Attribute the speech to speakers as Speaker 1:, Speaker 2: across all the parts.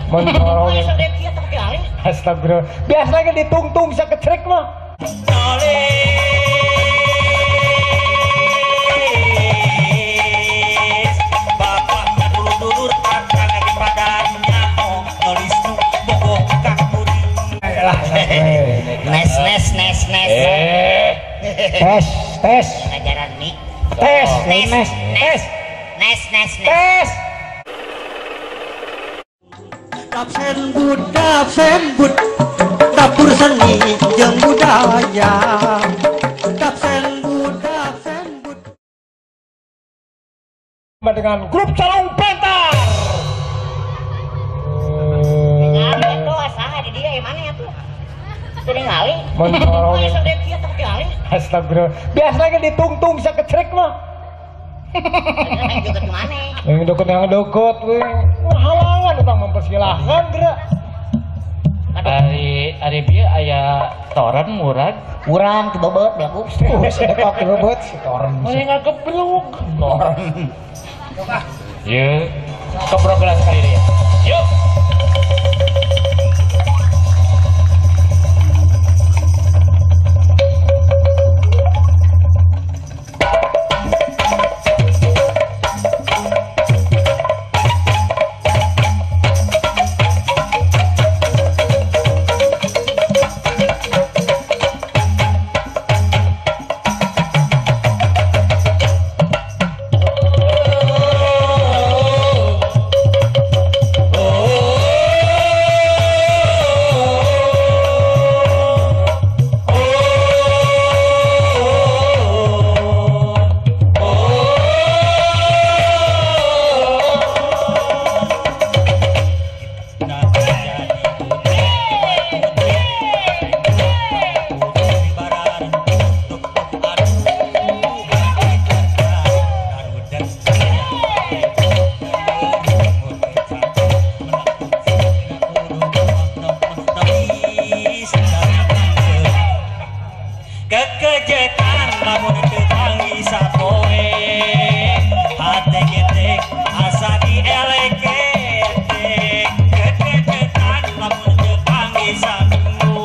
Speaker 1: Mun astagfirullah. Biasa lagi ditungtung sakecrek mah.
Speaker 2: Bapak dulur-dulur akang lagi padanya nulis nu bogoh ka kuring.
Speaker 3: Nes nes nes nes.
Speaker 1: Tes tes.
Speaker 3: Ngajaran mik.
Speaker 1: Tes nes nes tes.
Speaker 3: Nes nes nes.
Speaker 1: Tes.
Speaker 4: Dap sembut, dapur seni jeung budaya. Dap sembut, dap sembut.
Speaker 1: Dengan grup Calung Pentar.
Speaker 3: Ningali tuh saha di dia mana ya tuh? Ningali.
Speaker 1: Astagfirullah. Biasa lagi ditungtung sakecrek mah.
Speaker 3: Yang deket mana?
Speaker 1: Yang deket, we. Halangan utang mempersilahkan gerak.
Speaker 5: Ari bieu aya toran murag.
Speaker 3: Urang ti beubeut belagu.
Speaker 1: Sedekah ti beubeut si toran.
Speaker 5: Mah ngagebruk. Toran. Yeuh, kebrok lah sekali deh. Yuk.
Speaker 2: Kekejetan lamun teu panggih sapoe hate getek asa dielek-elek. Kekejetan lamun teu panggih saminggu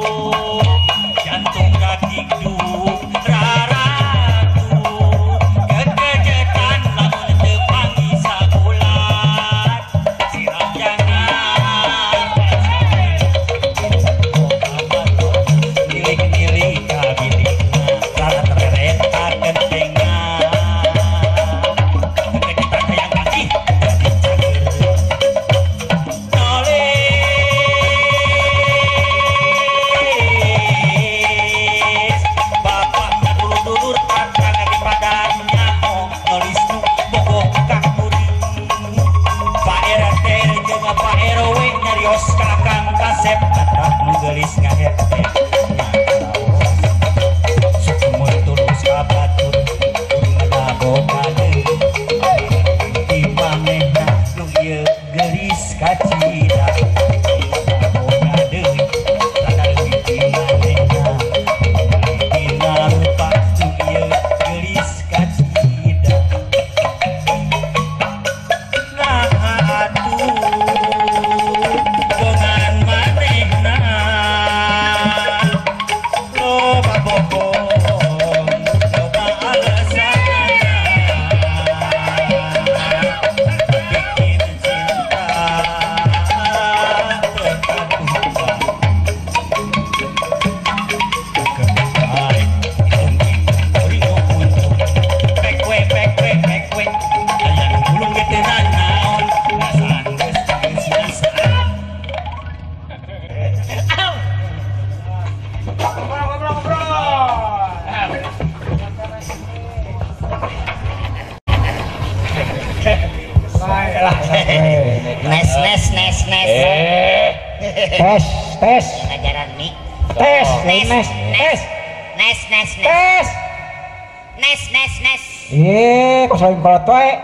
Speaker 2: jantung dagdikduk raratu. Kekejetan lamun teu panggih sabulan sirap jangan nilik-nilik ka bilik. Pak RW nyarios ka Kang Kasep katak nu geulis ngahete sukumun tulus ka batur ngadaboga deui di manehna nu ieu geulis kacida ngadaboga deui rada leuwih di manehna dina rupa nu ieu geulis kacida. Nah atuh
Speaker 3: Nes nes nes nes.
Speaker 1: Tes tes.
Speaker 3: Ngajaran mik.
Speaker 1: Tes nes nes tes.
Speaker 3: Nes nes nes.
Speaker 1: Tes.
Speaker 3: Nes nes nes.
Speaker 1: Ih, kok saling kolot wae.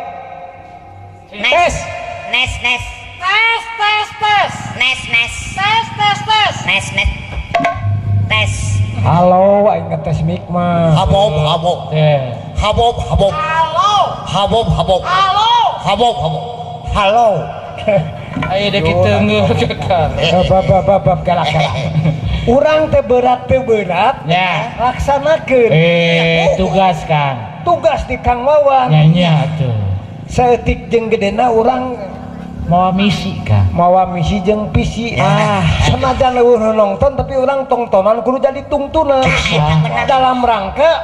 Speaker 1: Tes.
Speaker 3: Nes nes.
Speaker 6: Tes tes tes.
Speaker 3: Nes nes.
Speaker 6: Tes tes tes.
Speaker 3: Nes nes. Tes.
Speaker 1: Halo, aing ngetes mik mah.
Speaker 3: Habob habob. Habob habob.
Speaker 6: Halo.
Speaker 3: Habob habob.
Speaker 6: Halo.
Speaker 3: Habob habob. Halo.
Speaker 5: Ayo dek kita ngekekar.
Speaker 1: Bab galak-galak. Urang teh berat
Speaker 5: ya.
Speaker 1: Laksanakeun.
Speaker 5: Tugas Kang.
Speaker 1: Tugas di Kang Wawan.
Speaker 5: Nya tuh.
Speaker 1: Saeutik jeung gedena urang
Speaker 5: mawa misi Kang.
Speaker 1: Mawa misi jeung visi.
Speaker 5: Ah,
Speaker 1: sanajan leuweuh nonton tapi urang tongtonan kudu jadi tungtunan. Dalam rangka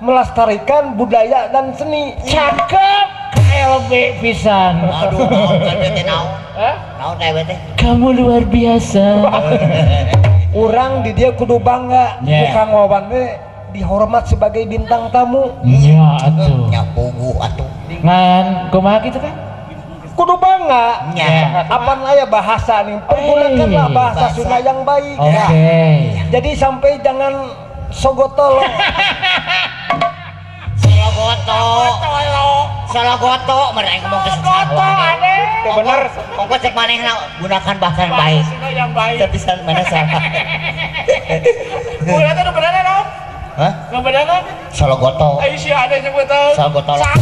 Speaker 1: melestarikan budaya dan seni.
Speaker 5: Cakep. KLB pisan.
Speaker 3: Aduh, naon KLB teh naon?
Speaker 5: Hah?
Speaker 3: Naon KLB teh?
Speaker 5: Kamu luar biasa.
Speaker 1: Urang di dia kudu bangga.
Speaker 5: Yeah.
Speaker 1: Kang Wawan teh dihormat sebagai bintang tamu.
Speaker 5: Iya atuh.
Speaker 3: Nya puguh atuh.
Speaker 5: Ngan kumaha kitu kan?
Speaker 1: Kudu bangga.
Speaker 3: Nya.
Speaker 1: Apan aya bahasa nih, pergunakanlah bahasa Sunda yang baik.
Speaker 5: Oke. Okay.
Speaker 1: Ya. Jadi sampai jangan sogotolo.
Speaker 3: Sologoto. Sologoto, mereka ngomong ke Sologoto
Speaker 5: aneh.
Speaker 3: Bener, ongko cek manehna gunakan bahasa yang baik.
Speaker 2: Yang baik.
Speaker 3: Tapi mana salah.
Speaker 2: Ulah teh nu benerna naon?
Speaker 3: Hah?
Speaker 2: Nu benerna?
Speaker 3: Sologoto.
Speaker 2: Ai si ade nyebutan.
Speaker 3: Sologoto.
Speaker 2: Salah.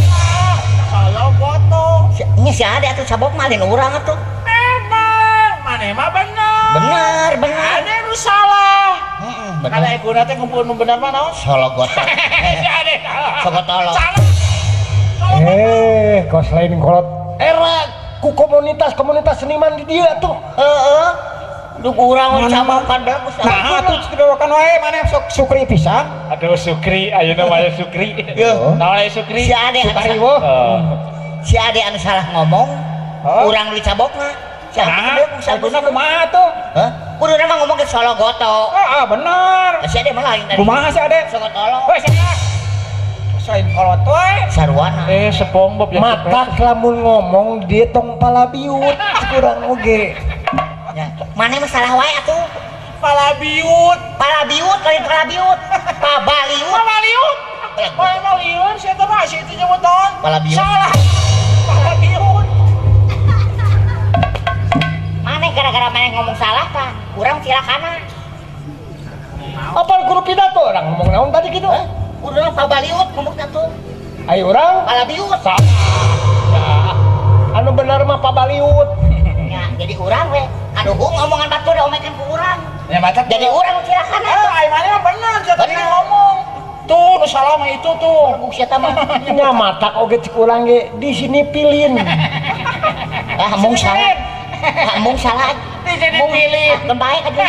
Speaker 2: Sologoto.
Speaker 3: Nya si ade atuh sabok mah lain urang atuh.
Speaker 2: Emang, maneh mah bener.
Speaker 3: Bener, bener.
Speaker 2: Ade nu salah.
Speaker 3: Heeh, bener.
Speaker 2: Kada egona teh ngumpul nu bener mah naon?
Speaker 3: Sologoto.
Speaker 2: Si ade.
Speaker 3: Sogotolo.
Speaker 2: Salah.
Speaker 1: Kos lain kolot era ku komunitas-komunitas seniman di dia tuh.
Speaker 3: Heeh. Duh urang cabakan bagus.
Speaker 7: Nah, atuh dibawakan wae maneh sok Sukri pisan.
Speaker 5: Aduh Sukri, ayeuna mah Sukri. Naon aya Sukri?
Speaker 3: Si ade si ade anu salah ngomong, urang dicabokna. Si ade
Speaker 7: kudu kumaha tuh?
Speaker 3: Hah? Kuduna mah ngomong ke Sologoto.
Speaker 7: Heeh, bener.
Speaker 3: Si ade mah lain tadi.
Speaker 7: Kumaha si ade?
Speaker 3: Sogotolo.
Speaker 7: Weh, salah. Selain kolot wae.
Speaker 3: Sarwana.
Speaker 5: SpongeBob ya.
Speaker 1: Matak lamun ngomong dia tong palabiut kurang oge.
Speaker 3: Ya, maneh mah salah wae atuh.
Speaker 2: Palabiut.
Speaker 3: Palabiut lain palabiut. Pabaliut.
Speaker 2: Pabaliut. Pabaliut sia teh mah si itu nyebut naon?
Speaker 3: Palabiut.
Speaker 2: Salah. Palabiut.
Speaker 3: Maneh gara-gara maneh ngomong salah tah, urang cilakana.
Speaker 1: Apal kudu pidato orang ngomong naon tadi kitu?
Speaker 3: Urang pabaliut ngomong atuh.
Speaker 1: Ayo urang
Speaker 3: palabiut.
Speaker 1: Salah. Anu bener mah pabaliut.
Speaker 3: Ya, jadi urang we. Aduh, ngomongan batur diomekan ku urang.
Speaker 2: Ya matak
Speaker 3: jadi urang cilakana.
Speaker 2: Ai maneh mah bener sia tadi ngomong. Tuh nu salah mah itu tuh.
Speaker 3: Buk sia mah.
Speaker 1: Nya matak oge cek urang ge di sini pilin.
Speaker 3: Ah, mung salah. Ah, mung salah.
Speaker 2: Di sini pilin.
Speaker 3: Keun bae aja.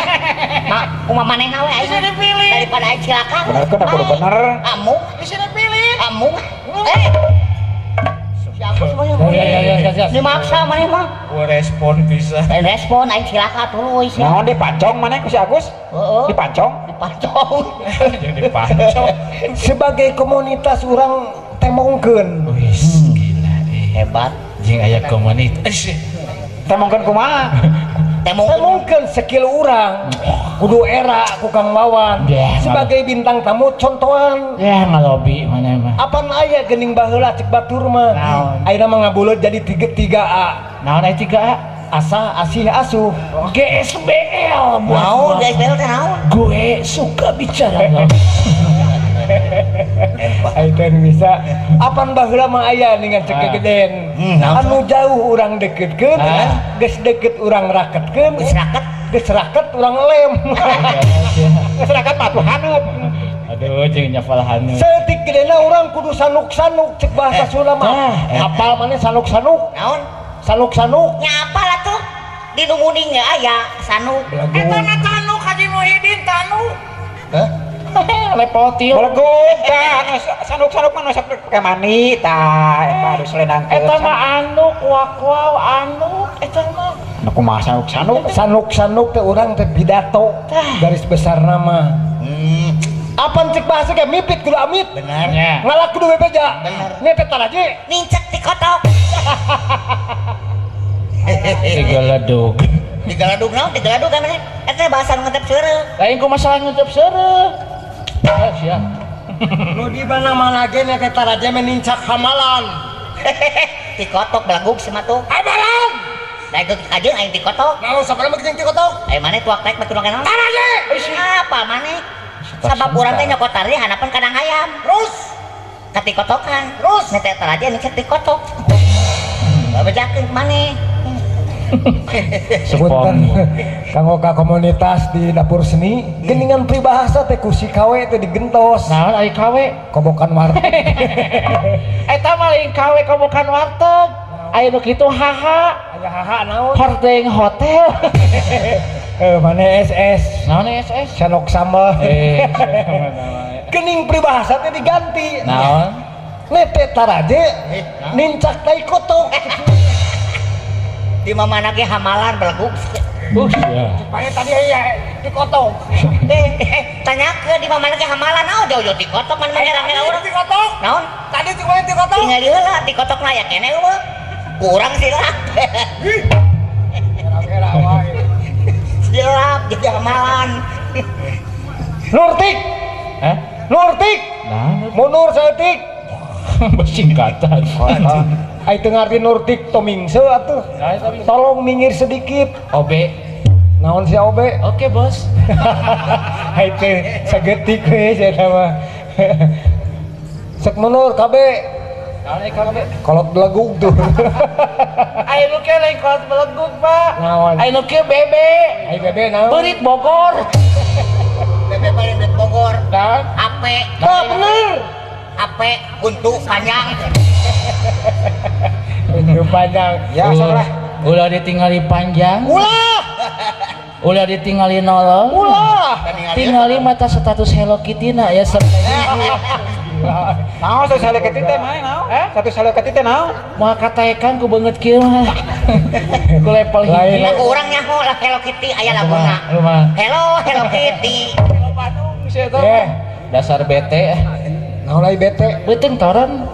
Speaker 3: Nah, kumaha manehna we aing.
Speaker 2: Di sini pilin.
Speaker 3: Daripada aing cilaka.
Speaker 7: Bener kan kudu bener.
Speaker 3: Amung
Speaker 2: di sini pilin.
Speaker 3: Amung. Siapa semuanya?
Speaker 5: Ya.
Speaker 3: Dimaksa maneh mah.
Speaker 2: Gua respon bisa.
Speaker 3: Respon aing cilaka tuluy sia.
Speaker 7: Naon dipancong maneh ku si Agus?
Speaker 3: Heeh.
Speaker 7: Dipancong?
Speaker 3: Dipancong.
Speaker 5: Jeung dipancong.
Speaker 1: Sebagai komunitas urang temongkeun.
Speaker 5: Wis gila
Speaker 3: hebat.
Speaker 5: Jeung aya komunitas.
Speaker 7: Temongkeun kumaha?
Speaker 1: Temongkeun skill urang. Kudu era ku Kang Wawan. Sebagai bintang tamu contohan.
Speaker 5: Ya ngalobi maneh mah.
Speaker 1: Apan aya geuning baheula cek batur mah. Ayeuna mah ngabuleut jadi 3A.
Speaker 5: Naon aya 3A?
Speaker 1: Asa, asih, asuh.
Speaker 5: GSBL.
Speaker 3: Naon GSBL teh naon?
Speaker 5: Gue suka bicara.
Speaker 1: Ayo bisa. Apan baheula mah aya dengan cek gegeden. Anu jauh urang deketkeun, geus deket urang raketkeun, geus raket urang lem.
Speaker 7: Geus raket mah atuh haneut.
Speaker 5: Aduh jeung nyafal haneut.
Speaker 1: Saeutik gedena urang kudu sanuk-sanuk cek bahasa Sunda mah. Apal maneh sanuk-sanuk?
Speaker 3: Naon?
Speaker 1: Sanuk-sanuk.
Speaker 3: Nya apal atuh? Di nu nguning ge aya sanuk.
Speaker 2: Eta mah tanuk Haji Muhidin tanuk.
Speaker 3: Hah?
Speaker 5: Lepotil.
Speaker 7: Belegug tah anu sanuk-sanuk mah nu sok pake mani tah eta anu selendangkeun.
Speaker 5: Eta mah anuk wak-waw anuk eta mah.
Speaker 7: Nu kumaha sanuk-sanuk?
Speaker 1: Sanuk-sanuk teh urang teh pidato garis besar nama. Apan cek bahasa ge mipit kudu amit.
Speaker 3: Bener.
Speaker 1: Ngalak kudu bebeja.
Speaker 3: Bener.
Speaker 1: Nete taraje.
Speaker 3: Nincak ti kotok.
Speaker 5: Digaladug.
Speaker 3: Digaladug naon? Digaladug kan maneh? Eta bahasa nu ngentep seureuh.
Speaker 5: Lain ku masalah ngentep seureuh. Sia.
Speaker 1: Nu di mana-mana ge nya teh taraje mah nincak hamalan.
Speaker 3: Ti kotok belagug si mah tuh.
Speaker 1: Hamalan.
Speaker 3: Daekeun kajeun aing ti kotok.
Speaker 1: Naon sabaraha mah jeung ti kotok?
Speaker 3: Aya maneh tuak taek mah kudu naon?
Speaker 1: Taraje.
Speaker 3: Apa maneh? Sabab urang teh nyokot taraje hanapan kadang hayam.
Speaker 1: Terus
Speaker 3: katikotokan.
Speaker 1: Terus
Speaker 3: nya teh taraje nincak ti kotok. Babejakeun maneh.
Speaker 1: Punten kanggo ka komunitas di dapur seni geuningan pribahasa teh ku si KW teh digentos.
Speaker 5: Naon ari KW?
Speaker 1: Kobokan warteg.
Speaker 5: Eta mah lain KW kobokan warteg. Aya nu kitu haha.
Speaker 1: Aya haha naon?
Speaker 5: Hordeng hotel.
Speaker 1: Mana SS?
Speaker 5: Naon SS?
Speaker 1: Sanok sambal. Geuning pribahasa teh diganti.
Speaker 5: Naon?
Speaker 1: Nete taraje nincak tai kotok.
Speaker 3: Di mana ge hamalan belegug.
Speaker 5: Iya.
Speaker 7: Supaya tadi aya dikotok.
Speaker 3: Tanyakeun di mana ge hamalan naon jauh-jauh dikotok mana ngerang-ngerang urang
Speaker 7: dikotok.
Speaker 3: Naon?
Speaker 7: Tadi cuma dikotok.
Speaker 3: Tingali heula dikotokna aya keneh eueuh. Kurang silap.
Speaker 1: Ngerang-ngerang wae.
Speaker 3: Silap jadi hamalan.
Speaker 1: Nurtik.
Speaker 5: Hah?
Speaker 1: Nurtik.
Speaker 5: Nah,
Speaker 1: mundur saeutik.
Speaker 5: Bersingkatan.
Speaker 1: Ai teu ngarti nurtik tomingse atuh. Tolong minggir sedikit.
Speaker 5: OB.
Speaker 1: Naon si OB?
Speaker 5: Oke, Bos.
Speaker 1: Ai teh sagetik we sia mah. Sek mundur KB.
Speaker 5: Naon ai KB?
Speaker 1: Kolot belegug tuh.
Speaker 5: Ai nu kieu lain kolot belegug, Pak.
Speaker 1: Naon?
Speaker 5: Ai nu kieu bebe.
Speaker 1: Ai bebe naon?
Speaker 5: Beurit Bogor.
Speaker 3: Bebe paling beurit Bogor.
Speaker 5: Naon?
Speaker 3: Ape.
Speaker 1: Tah bener.
Speaker 3: Ape kuntu panjang.
Speaker 1: Kuntu panjang.
Speaker 7: Ya salah.
Speaker 5: Ulah ditinggali panjang.
Speaker 1: Ulah.
Speaker 5: Ulah ditinggali nolong.
Speaker 1: Ulah.
Speaker 5: Tingali mata status Hello Kitty na ya serta.
Speaker 7: Naon status Hello Kitty teh mah naon? Status Hello Kitty teh naon?
Speaker 5: Moal kataekan ku beungeut kieu mah. Ku level hiji.
Speaker 3: Lagu urang nyaho lah Hello Kitty aya laguna. Hello Hello Kitty.
Speaker 5: Hello Bandung sia eta. Dasar bete.
Speaker 1: Naon lain bete?
Speaker 5: Beuteung toron.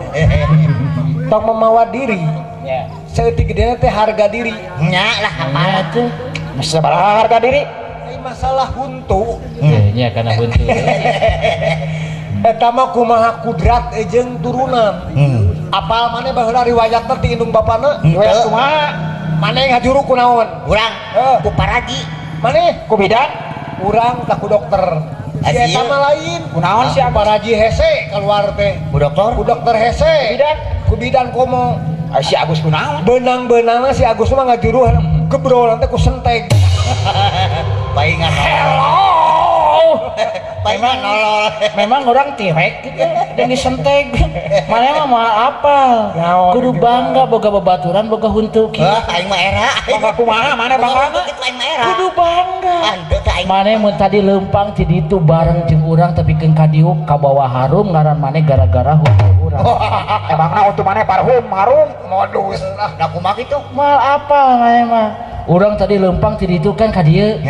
Speaker 1: Tong memawa diri.
Speaker 5: Ya.
Speaker 1: Saeutik gedena teh harga diri.
Speaker 3: Nya lah apalah
Speaker 5: tuh.
Speaker 7: Sabaraha harga diri?
Speaker 1: Ai masalah huntu.
Speaker 5: Nya kana huntu.
Speaker 1: Eta mah kumaha kudrat jeung turunan. Apal maneh baheula riwayatna ti indung bapana?
Speaker 7: Riwayat kumaha?
Speaker 1: Maneh ngajuru ku naon?
Speaker 3: Urang ku paraji.
Speaker 1: Maneh
Speaker 7: ku bidan?
Speaker 1: Urang tah ku dokter. Si eta mah lain.
Speaker 7: Kunaon si
Speaker 1: Paraji hese keluar teh.
Speaker 3: Ku dokter?
Speaker 1: Ku dokter hese.
Speaker 7: Ku bidan?
Speaker 1: Ku bidan komo.
Speaker 7: Ai si Agus kunaon?
Speaker 1: Beunang-beunangna si Agus mah ngajuru gebrolan teh ku senteg.
Speaker 3: Paingan.
Speaker 5: Hello.
Speaker 3: Paingan nolol.
Speaker 5: Memang orang tirek gitu dan disenteg. Mana mah moal apal. Kudu bangga boga babaturan boga huntu kieu.
Speaker 3: Heuh, aing mah era.
Speaker 7: Bangga kumaha mana bangga?
Speaker 5: Kudu bangga. Mane mun tadi leumpang ti ditu bareng jeung urang tapi keun ka diuk ka bawah harum ngaran mane gara-gara huntu urang.
Speaker 7: Emangna huntu mane parhum harum
Speaker 1: modus.
Speaker 3: Nah kumaha kitu?
Speaker 5: Moal apal mane mah. Urang tadi leumpang ti ditu kan ka dieu.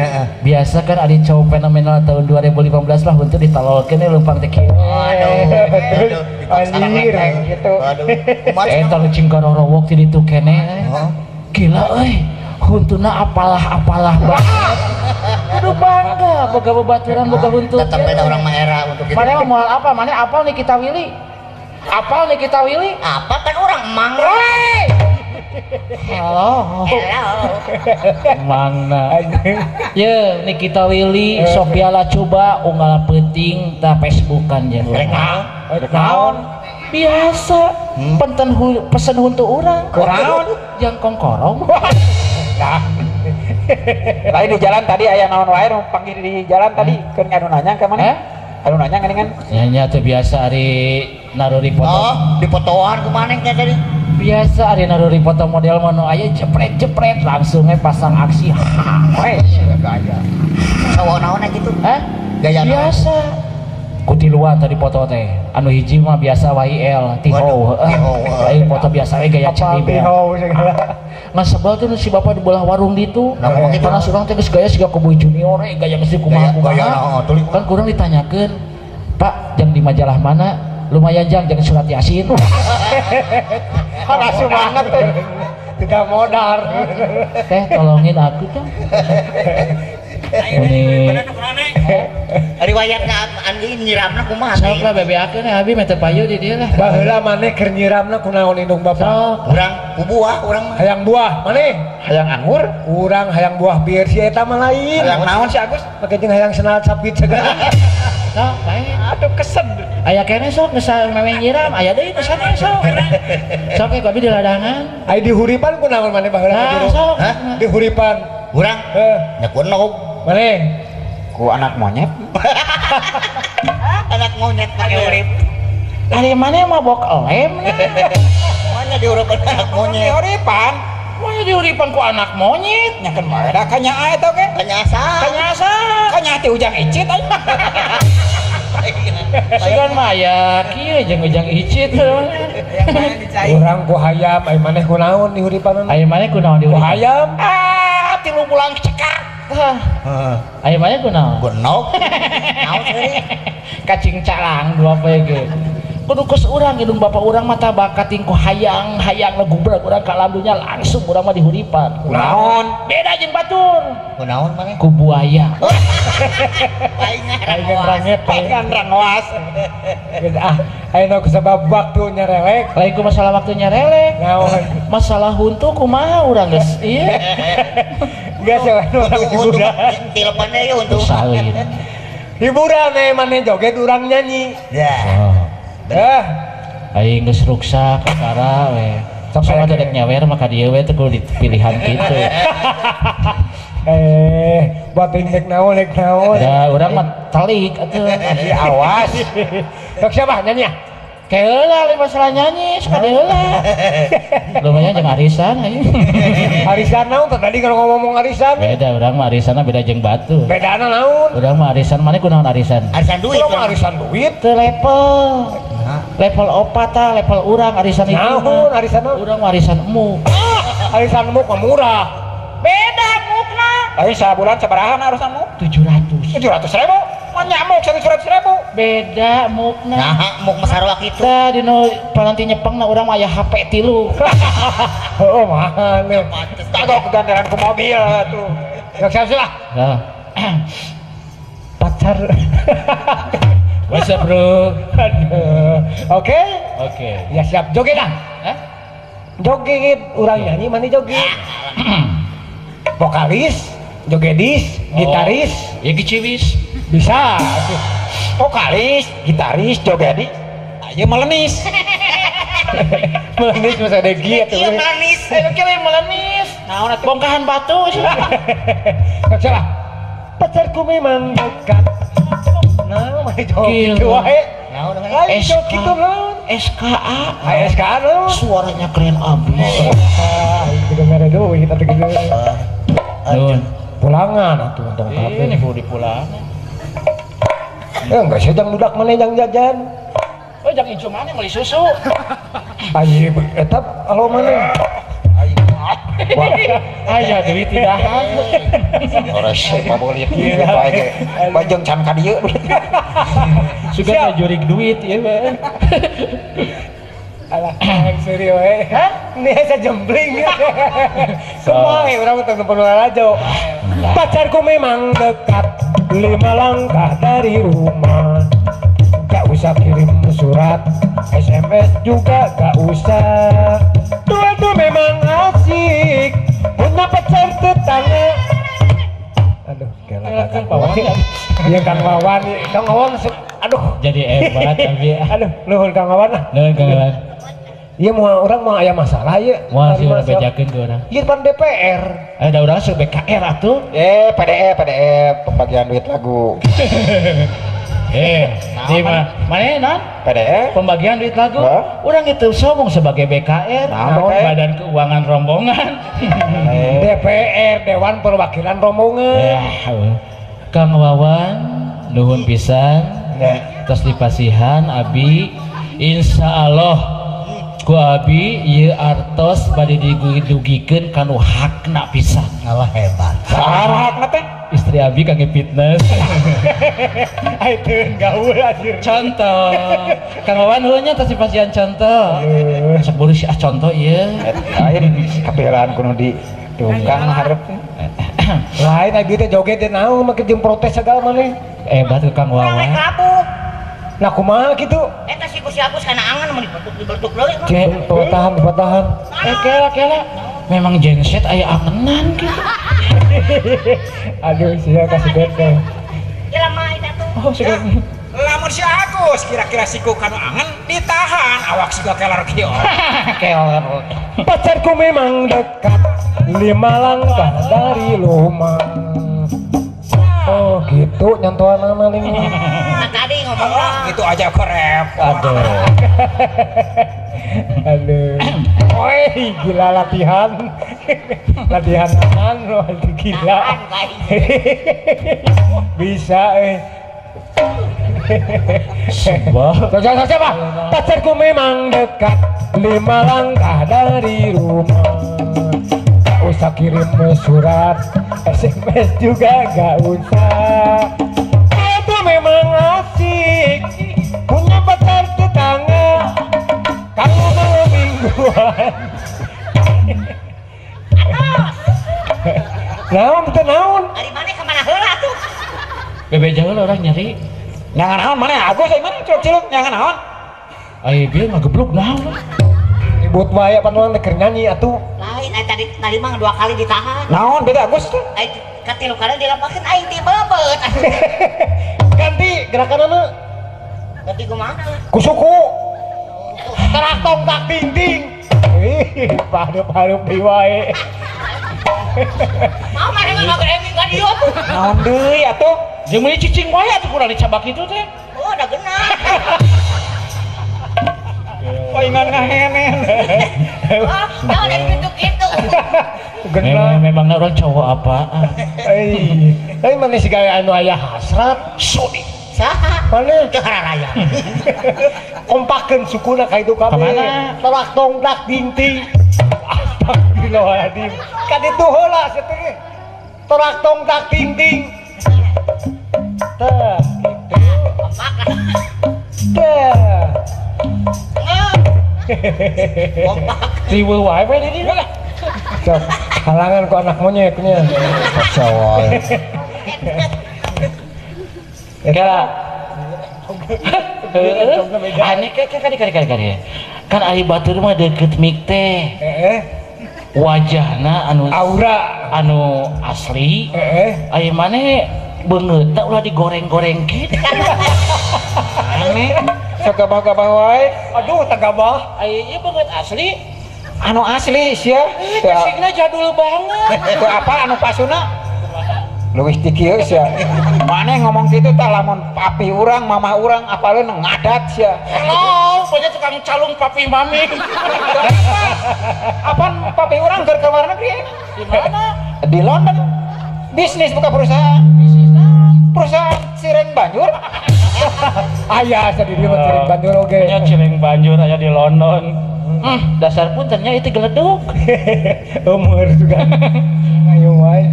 Speaker 5: Biasa kan ari cowok fenomenal tahun 2015 lah huntu ditalolkeun leumpang teh kieu.
Speaker 3: Aduh.
Speaker 1: Anjir
Speaker 7: gitu.
Speaker 3: Aduh.
Speaker 5: Eta cing garorowok ti ditu keneh. Gila euy. Huntuna apalah-apalah banget. Kudu bangga boga babaturan boga huntu.
Speaker 3: Tetep beda orang mah era untuk gitu.
Speaker 5: Mane mah moal apa? Mane apal nih kita Willy? Apal nih kita Willy?
Speaker 3: Apa kan orang emang.
Speaker 5: Halo.
Speaker 3: Hello.
Speaker 5: Mangna. Ye, Nikita Willy, Sophia Lacuba unggal peuting tah Facebookan jeung urang.
Speaker 1: Naon?
Speaker 5: Biasa. Penten pesen huntu urang.
Speaker 7: Kunaon?
Speaker 5: Jang kongkorong.
Speaker 7: Nah. Lain di jalan tadi aya naon wae nu panggil di jalan tadi keur anu nanya ka mana? Anu nanya geuningan.
Speaker 5: Nya nya teu biasa ari naruri foto.
Speaker 3: Oh, dipotoan kumaha teh tadi?
Speaker 5: Biasa ari naruri foto model mah nu aya jepret-jepret langsung we pasang aksi.
Speaker 7: Weh, gaya.
Speaker 3: Cowok naon gitu?
Speaker 5: Hah?
Speaker 3: Gaya
Speaker 5: biasa. Kutiluan tadi foto teh. Anu hiji mah biasa YL, Tiho. Heeh. Lain foto biasa we gaya ceri.
Speaker 1: Tiho segala.
Speaker 5: Ngan sebel tuh si bapak di belah warung ditu. Karena surang teh geus gaya siga Koboy Junior we gaya geus kumaha-kumaha. Kan kurang ditanyakeun, "Pak, jang di majalah mana?" Lumayan jang, jangan surat Yasin.
Speaker 7: Langsung banget teh.
Speaker 1: Tidak modar.
Speaker 5: Teh tolongin aku dong. Ini
Speaker 3: riwayatna andi nyiramna kumaha?
Speaker 5: Sok lah bebeakeun abi meh teu payu di dieu lah.
Speaker 1: Baheula maneh keur nyiramna kunaon indung bapak?
Speaker 3: Urang ku buah urang mah.
Speaker 1: Hayang buah maneh?
Speaker 7: Hayang anggur?
Speaker 1: Urang hayang buah bir si eta mah lain.
Speaker 7: Hayang naon si Agus?
Speaker 1: Make jeung hayang senal capit segala.
Speaker 5: Sok bae.
Speaker 7: Aduh kesen.
Speaker 5: Aya keneh sok geus mewe nyiram, aya deui nu sanes sok. Sok ge abi di ladangan.
Speaker 1: Aya di huripan kunaon maneh baheula?
Speaker 5: Sok.
Speaker 1: Di huripan.
Speaker 3: Urang?
Speaker 1: Heuh.
Speaker 3: Nya ku enog.
Speaker 1: Maneh?
Speaker 7: Ku anak monyet.
Speaker 3: Anak monyet pake urip.
Speaker 5: Ari maneh mabok lem.
Speaker 3: Mana di huripan anak monyet?
Speaker 7: Di huripan.
Speaker 5: Mana di huripan ku anak monyet?
Speaker 7: Nya kan bae da kanyaah eta ge.
Speaker 3: Kanyaasa.
Speaker 5: Kanyaasa.
Speaker 7: Kanyaah teh ujang icit aya.
Speaker 5: Sugan mah aya kieu jeung ujang icit.
Speaker 1: Urang ku hayam, ai maneh ku naon di huripan?
Speaker 5: Ai maneh ku naon di huripan?
Speaker 1: Ku hayam.
Speaker 5: Ah, 3 bulan cekak. Heeh. Ai maneh ku naon?
Speaker 3: Ku enog. Naon seurik?
Speaker 5: Kacing calang dua poe ge. Kudu kos urang indung bapak urang mah tah bakat ku hayang hayang legubrag urang ka alam dunya langsung urang mah dihuripan.
Speaker 7: Kunaon?
Speaker 5: Beda jeung batur.
Speaker 3: Kunaon maneh?
Speaker 5: Ku buaya.
Speaker 1: Paingan ranget,
Speaker 7: paingan rangoas.
Speaker 1: Ah, ayeuna kusabab waktu nyarelek.
Speaker 5: Lain ku masalah waktu nyarelek.
Speaker 1: Naon?
Speaker 5: Masalah huntu kumaha urang geus ieu.
Speaker 1: Geus urang hiburan.
Speaker 3: Tilepan deui huntu.
Speaker 5: Salin.
Speaker 1: Hiburan we maneh joget urang nyanyi.
Speaker 3: Ya.
Speaker 5: Aing geus ruksak kakara we. Sok sama teh dek nyawer mah ka dieu we teh kudu dipilihan kitu.
Speaker 1: Batin dek naon dek naon.
Speaker 5: Da urang mah telik atuh.
Speaker 1: Awas. Sok siapa nyanyi ya?
Speaker 5: Keheula lain masalah nyanyi, suka deheula. Lumayan jeung arisan aing.
Speaker 1: Arisan naon teh tadi kalau ngomong arisan?
Speaker 5: Beda urang mah arisanna beda jeung batu.
Speaker 1: Bedana naon?
Speaker 5: Urang mah arisan maneh kunaon arisan?
Speaker 3: Arisan duit.
Speaker 1: Urang mah arisan duit.
Speaker 5: Teu level. Level 4 tah, level urang arisan itu.
Speaker 1: Naon arisan naon?
Speaker 5: Urang mah arisan emuk.
Speaker 1: Arisan emuk mah murah.
Speaker 5: Beda mukna.
Speaker 7: Lain sabulan sabaraha arisan muk?
Speaker 5: 700.
Speaker 7: 700.000. Mah nyamuk 100.000.
Speaker 5: Beda mukna.
Speaker 3: Nah, muk mah sarua kitu.
Speaker 5: Tah dinu paranti nyepengna urang mah aya HP 3.
Speaker 1: Heuh mahal.
Speaker 7: Kagok kegandaran ku mobil atuh.
Speaker 1: Sok siap lah.
Speaker 5: Heeh.
Speaker 1: Pacar.
Speaker 5: What's up, bro?
Speaker 1: Aduh. Oke?
Speaker 5: Oke.
Speaker 1: Ya siap. Joget dah.
Speaker 5: Hah?
Speaker 1: Joget urang nyanyi mana joget. Vokalis, jogedis, gitaris,
Speaker 5: ya giciwis.
Speaker 1: Bisa.
Speaker 7: Vokalis, gitaris, jogedis, ayo melenis.
Speaker 1: Melenis masa ada giat.
Speaker 3: Iya melenis.
Speaker 5: Ayo kira melenis.
Speaker 7: Naon atuh?
Speaker 5: Bongkahan batu.
Speaker 1: Sok salah. Pacarku memang dekat. Nah, mah joget wae.
Speaker 3: Naon
Speaker 1: lain joget kitu naon?
Speaker 5: SKA.
Speaker 1: SKA naon?
Speaker 5: Suaranya keren abis.
Speaker 1: Ah, itu mere duit atuh kitu.
Speaker 5: Nun.
Speaker 1: Pulangan atuh tong kabeh.
Speaker 5: Ini kudu dipulangan.
Speaker 1: Enggak sih jang budak maneh jang jajan.
Speaker 5: Oh, jang incu maneh meuli susu.
Speaker 1: Ayo eta alo maneh.
Speaker 5: Aya duit tidak.
Speaker 7: Ores pabolit ieu bae ge. Bajeng can ka dieu duit.
Speaker 5: Sugan jurig duit ieu mah.
Speaker 1: Alah, seuri we. Hah? Ini asa jembling. Kumaha urang teh nempo lalajo. Pacarku memang dekat 5 langkah dari rumah. Gak usah kirim surat, SMS juga gak usah. Dua itu memang asik, punya pacar tetangga. Aduh, kela Kang Wawan. Iya Kang Wawan, Kang Wawan, aduh.
Speaker 5: Jadi hebat tapi.
Speaker 1: Aduh, nuhun Kang Wawan lah.
Speaker 5: Nuhun Kang Wawan.
Speaker 1: Iya mau orang mau aya masalah ya.
Speaker 5: Moal sih urang bejakeun ke urang.
Speaker 1: Ieu pan DPR.
Speaker 5: Ada urang sok BKR atuh.
Speaker 7: PDE PDE pembagian duit lagu.
Speaker 5: Di mana non?
Speaker 7: PDE
Speaker 5: pembagian duit lagu. Urang itu sombong sebagai BKR, Badan Keuangan Rombongan.
Speaker 1: DPR Dewan Perwakilan Rombongan.
Speaker 5: Kang Wawan nuhun pisan. Terus dipasihan abi insyaallah ku abi ieu artos bade didugikeun kanu hakna pisan.
Speaker 3: Allah hebat.
Speaker 7: Saha hakna teh?
Speaker 5: Istri abi kangge fitness.
Speaker 1: Ai teu gaul anjir.
Speaker 5: Contoh. Kang Wawan heuh nya tos dipasihan contoh. Sok buru si ah contoh ieu.
Speaker 7: Lain kapilaan kudu di tukang hareup.
Speaker 1: Lain abi teh joget teh naon make jeung protes sagala maneh.
Speaker 5: Hebat Kang Wawan.
Speaker 1: Nah kumaha kitu?
Speaker 3: Eta si ku si Agus kana angan mun dibentuk deui.
Speaker 1: Patahan, patahan.
Speaker 5: Kela kela. Memang genset aya angenan kitu. Aduh, sia kasih bete.
Speaker 3: Jelema eta tuh.
Speaker 5: Oh, sudah.
Speaker 7: Lamun si Agus kira-kira siku kanu angen ditahan awak siga kelar kieu.
Speaker 5: Kelar.
Speaker 1: Pacarku memang dekat 5 langkah dari rumah. Oh gitu nyentuhan nama nih.
Speaker 3: Nah, tadi ngomong
Speaker 7: gitu aja kok repot.
Speaker 1: Aduh. Aduh. Woi, gila latihan. Latihan aman, gila. Bisa Siapa? Pacarku memang dekat 5 langkah dari rumah. Gak usah kirim surat, SMS juga gak usah. Itu memang asik punya pacar tetangga. Kalau mau mingguan. Naon teu naon?
Speaker 3: Ari maneh ka mana heula tuh?
Speaker 5: Bebe jauh orang nyari.
Speaker 7: Nyangan naon mana Agus ai mana ciluk-ciluk nyangan naon?
Speaker 5: Ai bieu ngagebluk naon?
Speaker 1: Ribut wae pan urang teh keur nyanyi atuh.
Speaker 3: Lain ai tadi tadi mah 2 kali ditahan.
Speaker 7: Naon beda Agus tuh?
Speaker 3: Ai katilu kali dilepakeun aing dibebeut.
Speaker 1: Ganti gerakanana.
Speaker 3: Ganti kumaha?
Speaker 1: Ku suku. Terak tong tak ding ding. Ih, parup-parup deui wae.
Speaker 3: Mau mana mah ngagreming ka dieu atuh.
Speaker 7: Naon deui atuh?
Speaker 5: Jeung meuli cicing wae atuh kurang dicabak kitu teh.
Speaker 3: Oh, da geunah.
Speaker 7: Paingan ngahenen.
Speaker 3: Oh, naon dari kitu-kitu.
Speaker 1: Geunah
Speaker 5: memangna urang cowok apaan?
Speaker 1: Euy, euy maneh siga anu aya hasrat.
Speaker 5: Sudi.
Speaker 3: Saha?
Speaker 1: Maneh
Speaker 3: teu hararaya.
Speaker 1: Kompakeun sukuna ka itu kabeh.
Speaker 5: Kamana?
Speaker 1: Tolak tong tak ding-ding. Astagfirullahaladzim. Ka ditu heula sia teh. Tolak tong tak ding ding. Tah, gitu.
Speaker 3: Kompak.
Speaker 1: Tah.
Speaker 3: Kompak.
Speaker 5: Riweuh wae we di dieu.
Speaker 1: Sok, halangan ku anak monyetnya.
Speaker 7: Kacau.
Speaker 5: Kira. Aneh kali kali. Kan ari batur mah deket mik teh. Wajahna anu
Speaker 1: aura
Speaker 5: anu asli. Aya maneh beungeutna ulah digoreng-goreng kitu.
Speaker 7: Aneh, sok gabah-gabah wae.
Speaker 1: Aduh, tagabah.
Speaker 5: Aya ieu beungeut asli.
Speaker 7: Anu asli sia.
Speaker 5: Kasigna jadul banget.
Speaker 7: Teu apa anu pasuna? Leuwih ti kieu sia. Maneh ngomong kitu tah lamun papi urang, mamah urang apaleun ngadat sia.
Speaker 5: Hello, pokoknya tukang calung papi mami.
Speaker 7: Apaan papi urang keur ka luar negeri?
Speaker 5: Di mana?
Speaker 7: Di London. Bisnis buka perusahaan. Perusahaan cireng banjur.
Speaker 1: Aya asa di dieu mah cireng banjur oge.
Speaker 5: Nya cireng banjur aya di London. Dasar pun ternyata itu geledug.
Speaker 1: Umur juga. Ayo wae.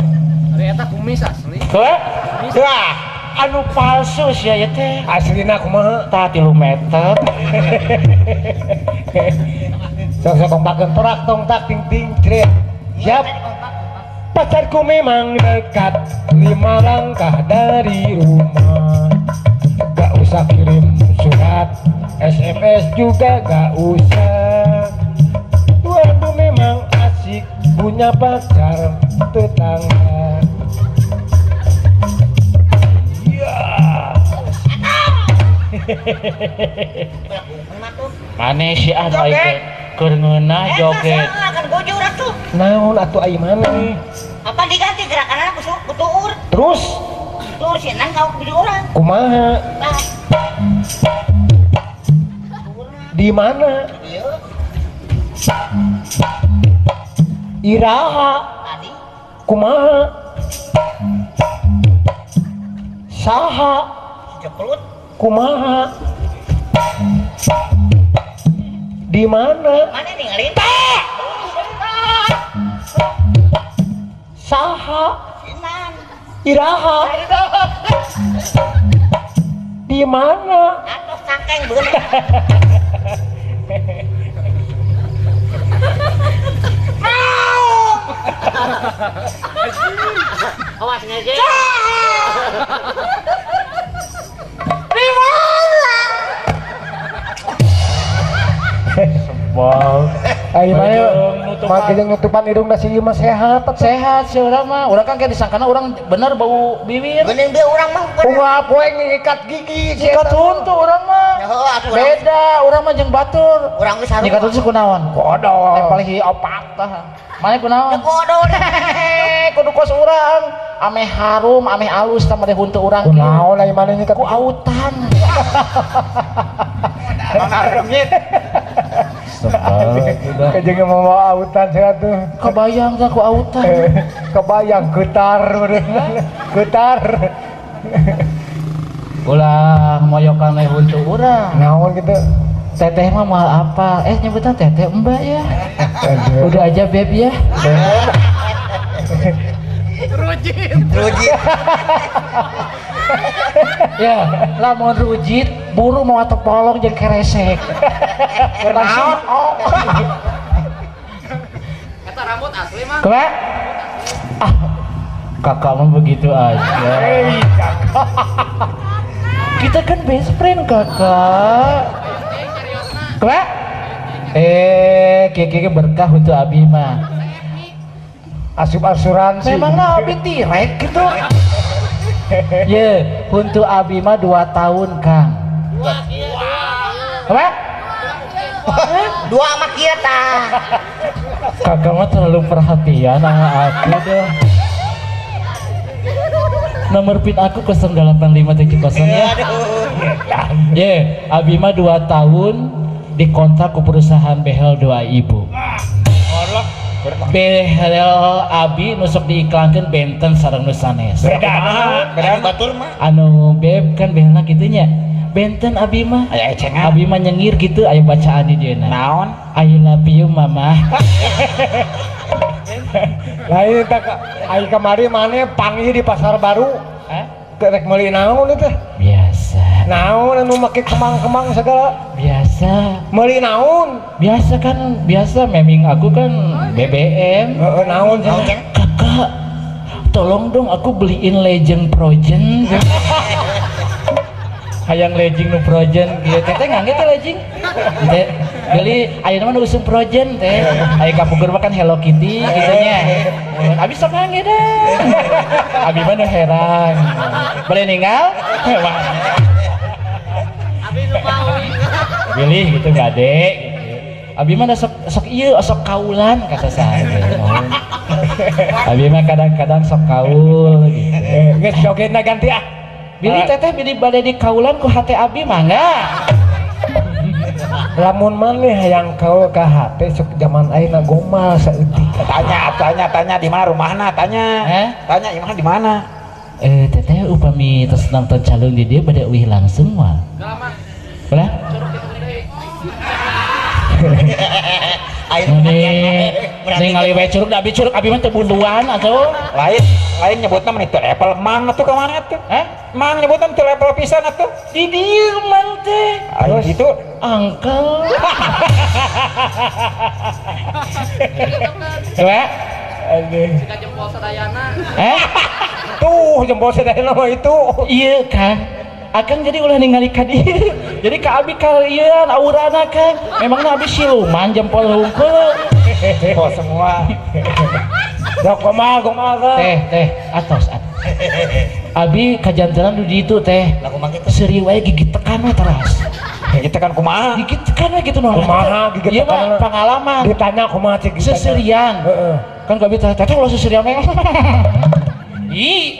Speaker 6: Ari eta kumis asli.
Speaker 5: Heuh? Wah, anu palsu sia ieu teh.
Speaker 1: Aslina kumaha?
Speaker 5: Tah 3 meter.
Speaker 1: Sok sok kompakeun torak tong tak ting ting jret. Siap. Pacarku memang dekat 5 langkah dari rumah. Gak usah kirim surat, SMS juga gak usah. Waduh memang asik punya pacar tetangga. Iya.
Speaker 5: Maneh si anu aing keur ngeunah joget.
Speaker 1: Naon atuh ai maneh?
Speaker 3: Apa diganti gerakanna ku tuur.
Speaker 1: Terus?
Speaker 3: Tuur si Nan ka di urang.
Speaker 1: Kumaha? Di mana? Iraha.
Speaker 3: Tadi.
Speaker 1: Kumaha? Saha?
Speaker 3: Jeplut.
Speaker 1: Kumaha? Di mana?
Speaker 3: Mana ninggalin?
Speaker 1: Saha?
Speaker 3: Sinan.
Speaker 1: Iraha. Di mana?
Speaker 3: Atos cangkeng beunang. Awas ngejek.
Speaker 5: Di mana? Sebal.
Speaker 1: Ayo mah jeung nutupan hidung da si ieu mah sehat.
Speaker 5: Sehat si urang mah. Urang kan kayak disangkana urang bener bau bibir.
Speaker 3: Geuning dia urang mah.
Speaker 1: Unggal poe ngikat gigi.
Speaker 5: Ngikat huntu urang mah. Beda urang mah jeung batur.
Speaker 3: Urang geus sarua.
Speaker 5: Ngikat huntu kunaon?
Speaker 1: Kodol.
Speaker 5: Tempel hi opat tah. Mane kunaon?
Speaker 3: Kodol.
Speaker 5: Kudu kos urang. Ameh harum, ameh alus tah made huntu urang.
Speaker 1: Kunaon aya mane nyikat
Speaker 5: ku autan.
Speaker 7: Reungit.
Speaker 1: Kajeng mau autan saya tuh.
Speaker 5: Kebayang tah ku autan.
Speaker 1: Kebayang getar getar.
Speaker 5: Ulah moyokan we huntu urang.
Speaker 1: Naon gitu.
Speaker 5: Teteh mah moal apa? Nyebutan teteh mbak ya. Udah aja beb ya.
Speaker 6: Rujit.
Speaker 3: Rujit.
Speaker 5: Ya, lamun rujit buru mau atau polong jeung keresek.
Speaker 7: Naon?
Speaker 6: Eta rambut asli mah.
Speaker 5: Kumaha? Ah, kakak mah begitu aja. Kita kan best friend kakak. Kumaha? Kieu berkah untuk abi mah.
Speaker 1: Asup asuransi.
Speaker 5: Memangnya abi tirek gitu. Ye, untuk abi mah 2 tahun, Kang. 2. Apa?
Speaker 3: 2 mah kieu tah.
Speaker 5: Kakak mah terlalu perhatian sama aku deh. Nomor PIN aku 08570 ya. Ye, abi mah 2 tahun dikontrak ke perusahaan behel doa ibu. Behel abi nusuk diiklankan benten sareng nu sanes.
Speaker 7: Beda batur mah.
Speaker 5: Anu beb kan behelna kitu nya. Benten abi mah.
Speaker 7: Aya ecengan.
Speaker 5: Abi mah nyengir gitu aya bacaan di dieuna.
Speaker 7: Naon?
Speaker 5: I love you mama.
Speaker 1: Lain tak ai kamari maneh panggih di pasar baru.
Speaker 5: Hah?
Speaker 1: Rek meuli naon teh?
Speaker 5: Biasa.
Speaker 1: Naon anu make kemang-kemang segala?
Speaker 5: Biasa.
Speaker 1: Meuli naon?
Speaker 5: Biasa kan, biasa meming aku kan BBM.
Speaker 1: Heeh, naon cenah?
Speaker 5: Kakak, tolong dong aku beliin Legend Frozen. Hayang Legend nu Frozen kieu teh teh ngangge teh Legend. Teh beli ayeuna mah nu usum Frozen teh. Aya kapugur mah kan Hello Kitty kitu nya. Abi sok ngangge dah. Abi mah nu herang. Boleh ninggal?
Speaker 6: Abi nu maui.
Speaker 5: Pilih gitu gade gitu. Abi mah sok sok ieu sok kaulan kata saya. Abi mah kadang-kadang sok kaul gitu.
Speaker 1: Geus jogetna ganti ah.
Speaker 5: Bilih teteh bilih bade di kaulan ku hate abi mangga.
Speaker 1: Lamun maneh hayang kaul ka hate sok jaman ayeuna gomal saeutik.
Speaker 7: Tanya di mana rumahna tanya. Tanya imahna di mana?
Speaker 5: Teteh upami tos nonton calung di dieu bade uih langsung moal. Boleh? Ningali we curug da abi curug abi mah teu bunduan atuh.
Speaker 7: Lain nyebutna mah teu level mang atuh ka mana atuh?
Speaker 5: Hah?
Speaker 7: Mang nyebutna teu level pisan atuh.
Speaker 5: Di dieu mang teh.
Speaker 7: Aya kitu
Speaker 5: angkel. Coba.
Speaker 1: Aduh.
Speaker 6: Sika jempol sadayana.
Speaker 1: Tuh jempol sadayana mah itu.
Speaker 5: Iya kan. Akang jadi ulah ningali ka dieu. Jadi ka abi kalian aurana kan. Memangna abi siluman jempol hungkul.
Speaker 7: Jempol semua.
Speaker 1: Dok gomal gomal
Speaker 5: teh atos. Abi kajantenan di ditu teh. Seuri wae gigit tekan we teras.
Speaker 7: Gigit tekan kumaha?
Speaker 5: Gigit tekan we gitu noh.
Speaker 1: Kumaha gigit tekan?
Speaker 5: Pengalaman.
Speaker 1: Ditanya kumaha cik
Speaker 5: seserian.
Speaker 1: Heeh.
Speaker 5: Kan abi teh teh ulah seserian we. Ih,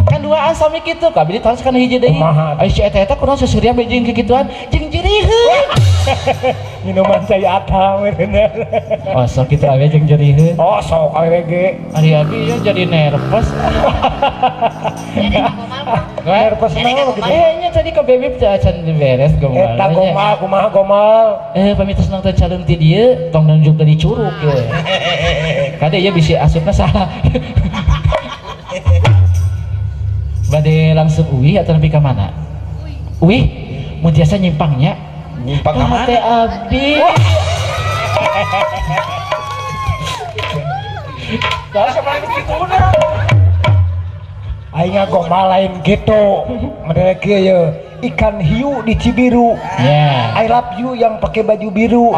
Speaker 5: kan duaan sami kitu, kabeh ditaros kana hiji deui. Ai si eta eta kunaon seserian be jeung kikituan, jeung jeriheun.
Speaker 1: Minuman cai atang bener.
Speaker 5: Oh, sok kitu awe jeung jeriheun.
Speaker 1: Oh, sok awe ge.
Speaker 5: Ari abi ya jadi nervous.
Speaker 1: Nervous naon gitu.
Speaker 5: Nya tadi ka bebeb teh acan beres gomal.
Speaker 1: Eta gomal kumaha gomal?
Speaker 5: Pamit nonton calon ti dieu tong nunjuk di curug ye. Kade ieu bisi asupna salah. Bade langsung uih atau lebih ke mana? Uih, mun tiasa nyimpangnya.
Speaker 7: Nyimpang ka mana?
Speaker 5: Teh abdi.
Speaker 7: Lah siapa kitu na?
Speaker 1: Aing gomal lain gitu. Model kieu ye, ikan hiu di Cibiru.
Speaker 5: Yeah.
Speaker 1: I love you yang pakai baju biru.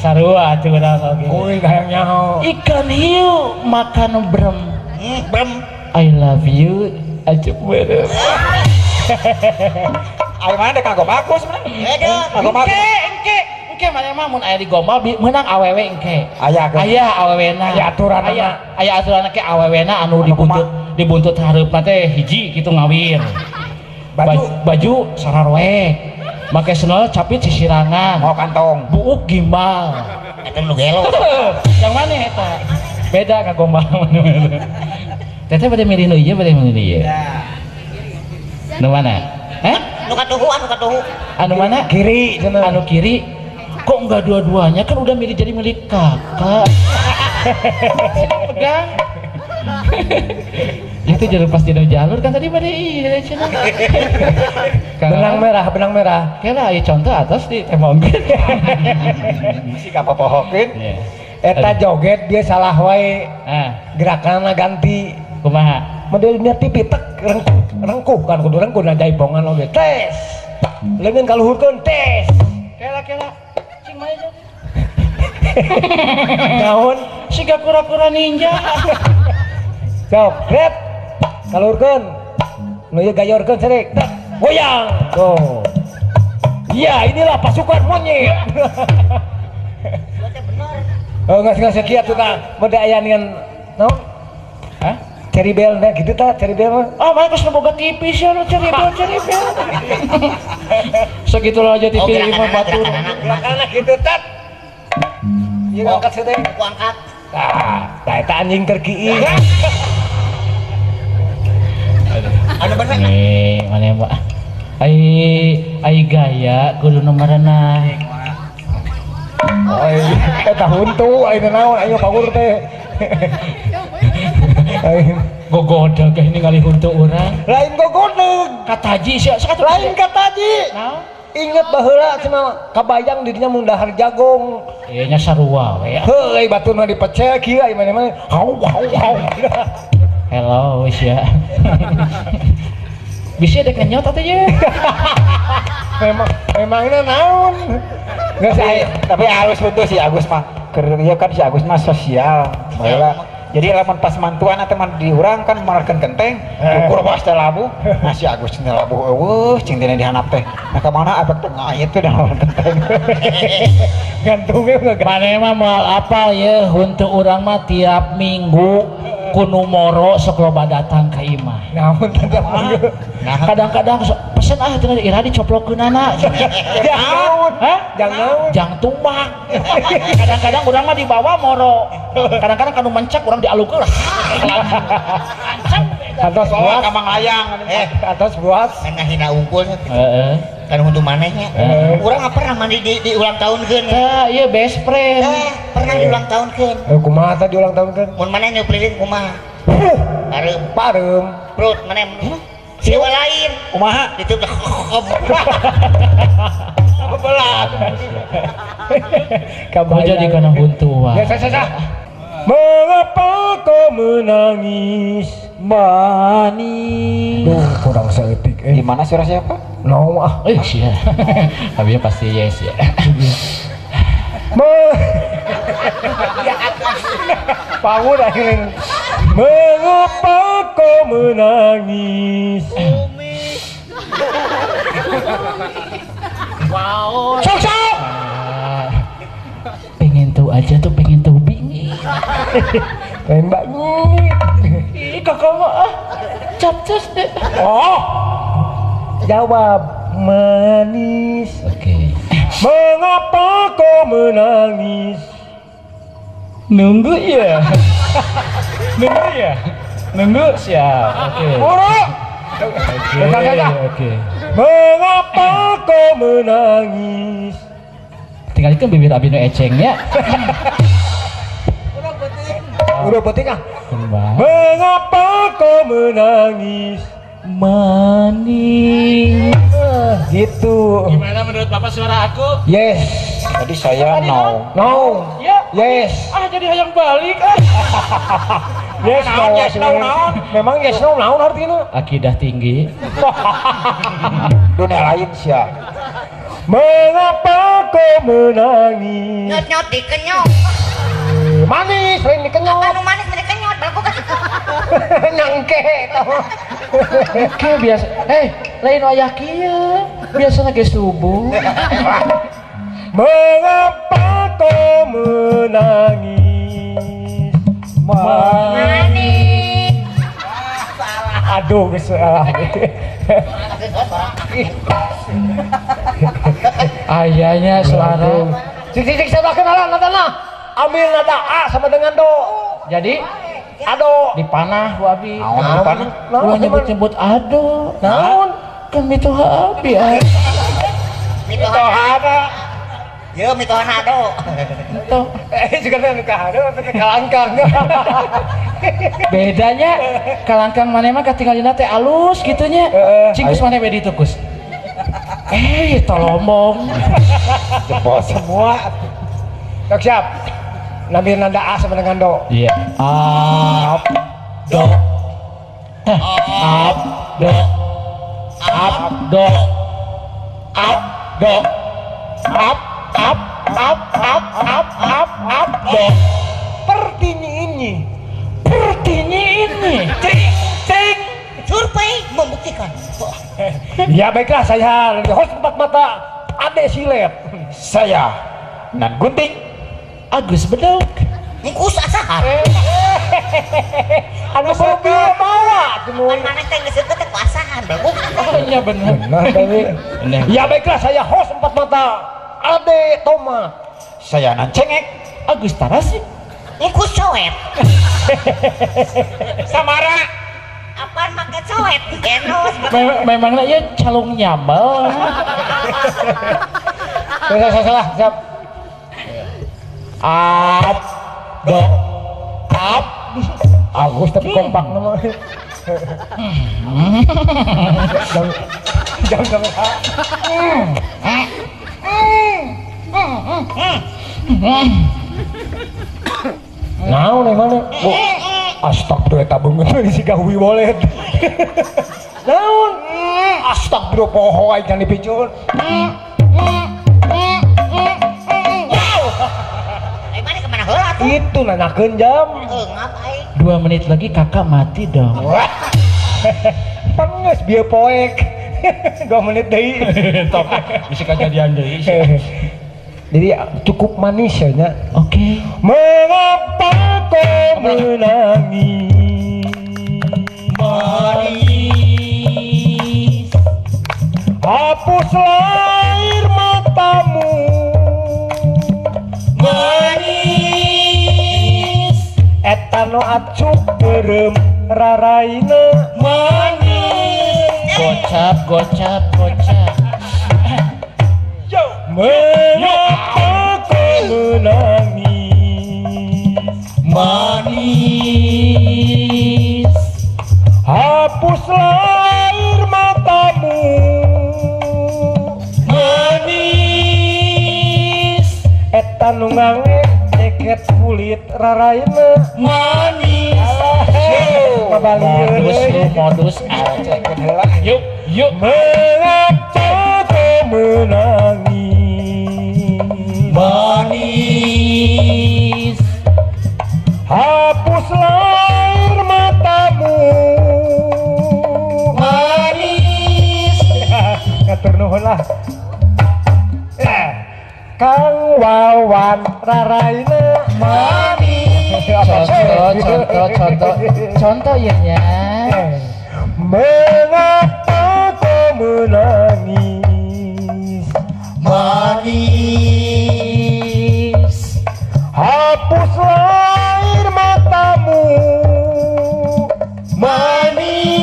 Speaker 5: Sarua atuh urang oge.
Speaker 1: Euy hayang nyaho.
Speaker 5: Ikan hiu makan brem.
Speaker 3: Brem.
Speaker 5: I love you acuk berem.
Speaker 7: Ayo mana dek kanggo bagus mana?
Speaker 5: Engke engke engke mana mah mun aya di gombal meunang awewe engke.
Speaker 7: Aya
Speaker 5: aya awewena.
Speaker 1: Aya aturan
Speaker 5: aya aya aturan ke awewena anu dibuntut dibuntut hareupna teh hiji kitu ngawir. Baju sararoek. Make sendal capit sisirangan.
Speaker 7: Mau kantong.
Speaker 5: Buuk gimbal.
Speaker 3: Eta nu gelo.
Speaker 5: Yang mana eta? Beda ka gombal. Teteh bade milih nu ieu bade milih nu ieu. Nu mana? Hah?
Speaker 3: Nu katuhu, anu katuhu.
Speaker 5: Anu mana?
Speaker 1: Kiri cenah.
Speaker 5: Anu kiri. Kok enggak dua-duanya kan udah milih jadi milik kakak. Sini pegang. Itu jalur pas di jalur kan tadi pada iya cenah.
Speaker 1: Benang merah, benang merah.
Speaker 5: Kela ieu contoh atas di tembongkeun.
Speaker 7: Si kapopohokeun.
Speaker 1: Eta joget dia salah wae. Gerakanna ganti.
Speaker 5: Kumaha?
Speaker 1: Modelnya TV tek rengkuh, rengkuh kan kudu rengkuh na jaipongan oge. Tes. Leungeun kaluhurkeun tes.
Speaker 5: Kela kela. Cing mah aja.
Speaker 1: Naon?
Speaker 5: Siga kura-kura ninja.
Speaker 1: Sok, rep. Kaluhurkeun. Nu ieu gayorkeun serik. Tek, goyang. Tuh. Iya, inilah pasukan monyet. Oh, nggak sekian tuh tah. Mode aya dengan naon?
Speaker 5: Hah?
Speaker 1: Cherry Bell nah gitu tah, Cherry Bell mah.
Speaker 5: Ah, mana geus boga TV sih anu Cherry Bell, Cherry Bell. Segitu aja TV lima batur.
Speaker 1: Gerakanna gitu tat. Ieu ngangkat sih teh.
Speaker 3: Aku angkat.
Speaker 1: Tah, tah eta anjing terkiih.
Speaker 3: Anu bener.
Speaker 5: Nih, mana mah. Ai ai gaya kudu nu maranah.
Speaker 1: Ai eta huntu, ai naon, ayo pawur teh.
Speaker 5: Gogodeg ini ngali huntu urang.
Speaker 1: Lain gogodeg.
Speaker 5: Kataji sia,
Speaker 1: lain kataji.
Speaker 5: Naon?
Speaker 1: Ingat baheula cenah kabayang dirinya mun dahar jagung.
Speaker 5: Ieu nya sarua we.
Speaker 1: Heuh, baturna dipecel kieu ai mane-mane. Hau hau hau.
Speaker 5: Hello sia. Bisa dek nyot atuh ye.
Speaker 1: Memang memangna naon?
Speaker 7: Geus tapi halus betul si Agus mah. Keur ieu kan si Agus mah sosial. Baheula. Jadi lamun pas mantuan atau man di urang kan markeun kenteng, ukur pas teh labuh. Nah si Agus teh labuh eueuh cing dina dihanap teh. Nah ka mana abek teh ngait teh dalam kenteng.
Speaker 1: Gantungnya enggak.
Speaker 5: Mane mah moal apal ye huntu urang mah tiap minggu kudu moro sok loba datang ka imah.
Speaker 1: Naon teh
Speaker 5: nah, kadang-kadang pesen ah cenah ira dicoplokeunana.
Speaker 1: Jangan.
Speaker 5: Hah?
Speaker 1: Jangan.
Speaker 5: Jang tumbak. Kadang-kadang urang mah dibawa moro. Kadang-kadang kanu mencak urang dialukeun. Ancam.
Speaker 1: Atas buas
Speaker 7: ka Manglayang.
Speaker 1: Atas buas.
Speaker 3: Ngahina unggulnya.
Speaker 5: Heeh.
Speaker 3: Kan huntu manehnya. Urang mah pernah mandi di ulang tahunkeun.
Speaker 5: Tah, ieu best friend.
Speaker 3: Pernah di ulang tahunkeun.
Speaker 1: Kumaha tah di ulang tahunkeun?
Speaker 3: Mun maneh niup lilin kumaha? Pareum.
Speaker 1: Pareum.
Speaker 3: Perut maneh. Siwa lain.
Speaker 7: Kumaha?
Speaker 3: Itu
Speaker 7: belah.
Speaker 5: Kau jadi kana huntu wae.
Speaker 1: Ya sah. Mengapa kau menangis?
Speaker 7: Manis.
Speaker 1: Duh, kurang seetik.
Speaker 7: Di mana suara siapa?
Speaker 1: No ah.
Speaker 5: Eh, sia. Tapi pasti yes ya.
Speaker 1: Bangun akhirnya. Mengapa kau menangis?
Speaker 6: Umi. Wow.
Speaker 1: Sok sok.
Speaker 5: Pengen tahu aja tuh, pengen tahu bingit.
Speaker 1: Pengen banget.
Speaker 5: Ih, kakak mah ah. Capcus deh.
Speaker 1: Oh. Jawab manis.
Speaker 5: Oke.
Speaker 1: Mengapa kau menangis?
Speaker 5: Nunggu ya. Nunggu ya. Nunggu siap. Oke.
Speaker 1: Buru.
Speaker 5: Oke. Oke.
Speaker 1: Mengapa kau menangis?
Speaker 5: Tinggal itu bibir abi nu eceng ya.
Speaker 1: Udah penting ah. Mengapa kau menangis?
Speaker 5: Manis.
Speaker 1: Gitu.
Speaker 5: Gimana menurut Bapak suara aku?
Speaker 1: Yes.
Speaker 7: Tadi saya no.
Speaker 1: No.
Speaker 5: Ya.
Speaker 1: Yes.
Speaker 5: Ah jadi hayang balik ah.
Speaker 1: Yes no.
Speaker 7: Yes no naon.
Speaker 1: Memang yes no naon artinya?
Speaker 5: Akidah tinggi.
Speaker 7: Dunia lain sia.
Speaker 1: Mengapa kau menangis?
Speaker 3: Nyot-nyot dikenyot.
Speaker 1: Manis, lain dikenyot.
Speaker 3: Apa nu manis dikenyot, belagu kan.
Speaker 1: Nyangke tau.
Speaker 5: Oke biasa. Lain wayah kieu. Biasana ge subuh.
Speaker 1: Mengapa kau menangis? Manis. Aduh, geus salah.
Speaker 5: Ayahnya suara.
Speaker 1: Cik cik saya kenalan nadana. Ambil nada A sama dengan do.
Speaker 5: Jadi
Speaker 1: ado
Speaker 5: dipanah ku abi.
Speaker 7: Naon dipanah?
Speaker 5: Ulah nyebut-nyebut ado.
Speaker 1: Naon?
Speaker 5: Kan mitoha abi.
Speaker 3: Mitoha. Yo mitoha ado.
Speaker 5: Mitoh.
Speaker 1: Juga nu ka ado tapi kalangkang.
Speaker 5: Bedanya kalangkang maneh mah katingalina teh alus kitu nya. Cing geus maneh we ditu Kus. Tolomong.
Speaker 7: Jebol semua.
Speaker 1: Sok siap. Nabi nada A sama dengan do.
Speaker 5: Iya. A do. A do. A do.
Speaker 1: A do. Up up up up up up up do. Pertini ini.
Speaker 5: Pertini ini.
Speaker 1: Cing cing.
Speaker 3: Survei membuktikan.
Speaker 1: Ya baiklah, saya host empat mata Ade Silet.
Speaker 7: Saya Nan Gunting.
Speaker 5: Agus Bedog.
Speaker 3: Ngkus asahan.
Speaker 1: Anu mobil bawa
Speaker 3: tuh. Mana teh geus teh ku asahan bego.
Speaker 5: Oh iya bener.
Speaker 1: Ya baiklah, saya host empat mata Ade Toma.
Speaker 7: Saya Nan Cengek.
Speaker 5: Agus Tarasi.
Speaker 3: Ngkus coet.
Speaker 7: Samara.
Speaker 3: Apaan make coet? Genos.
Speaker 5: Memangnya ya calung nyambel.
Speaker 1: Salah, siap. Up, do, up. Agus tapi kompak nama. Jam jam. Naon yang mana? Astagfirullah eta beungeut si gawi bolet. Naon? Astagfirullah poho aing can dipicun. Itu nanyakeun jam.
Speaker 5: 2 menit lagi kakak mati dong.
Speaker 1: Panges bieu poek. 2 menit deui.
Speaker 5: Top. Bisa kejadian deui.
Speaker 1: Jadi cukup manis ya nya.
Speaker 5: Oke.
Speaker 1: Mengapa kau menangis?
Speaker 5: Manis.
Speaker 1: Hapuslah air matamu.
Speaker 5: Manis.
Speaker 1: Eta nu acuk beureum raraina.
Speaker 5: Manis. Gocap gocap gocap.
Speaker 1: Mengapa kau menangis?
Speaker 5: Manis.
Speaker 1: Hapuslah air matamu.
Speaker 5: Manis.
Speaker 1: Eta nu ngange ceket kulit raraina.
Speaker 5: Manis. Modus lu modus. Yuk yuk.
Speaker 1: Mengapa kau menangis?
Speaker 5: Manis.
Speaker 1: Hapuslah air matamu.
Speaker 5: Manis.
Speaker 1: Ngatur nuhun lah. Kang Wawan raraina.
Speaker 5: Manis. Contoh contoh contoh contoh ya nya.
Speaker 1: Mengapa kau menangis?
Speaker 5: Manis.
Speaker 1: Hapuslah air matamu.
Speaker 5: Manis.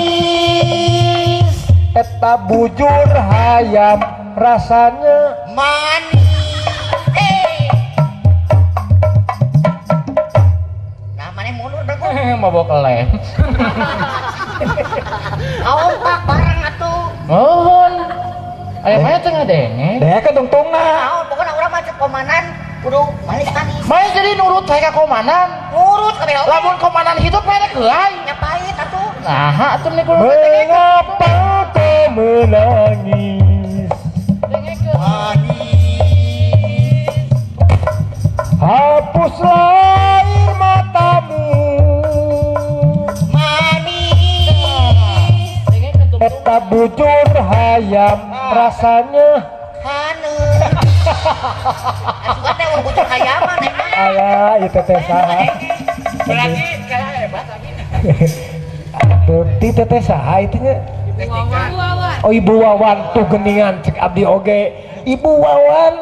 Speaker 1: Eta bujur hayam rasanya.
Speaker 3: Manis. Nah, mana mundur bego.
Speaker 5: Mabok lem.
Speaker 3: Kompak bareng atuh.
Speaker 5: Mohon. Aya mana teh ngadenge?
Speaker 7: Denge ka tungtungna.
Speaker 3: Naon pokona urang mah cek komanan kudu manis-manis.
Speaker 5: Main jadi nurut teh ka komanan.
Speaker 3: Nurut kabeh oge.
Speaker 5: Lamun komanan hidup mah keulai.
Speaker 3: Nya pahit atuh.
Speaker 5: Nah, atuh meni kudu
Speaker 1: Mengapa kau menangis?
Speaker 5: Dengekeun.
Speaker 3: Manis.
Speaker 1: Hapuslah air matamu.
Speaker 3: Manis.
Speaker 1: Eta bujur hayam rasanya
Speaker 3: haneut. Asupan teh bujur hayaman emang.
Speaker 1: Alah, ieu teh saha?
Speaker 5: Berarti kayak hebat lagi.
Speaker 1: Berarti teteh saha itu nya? Oh, Ibu Wawan tuh geningan cek abdi oge. Ibu Wawan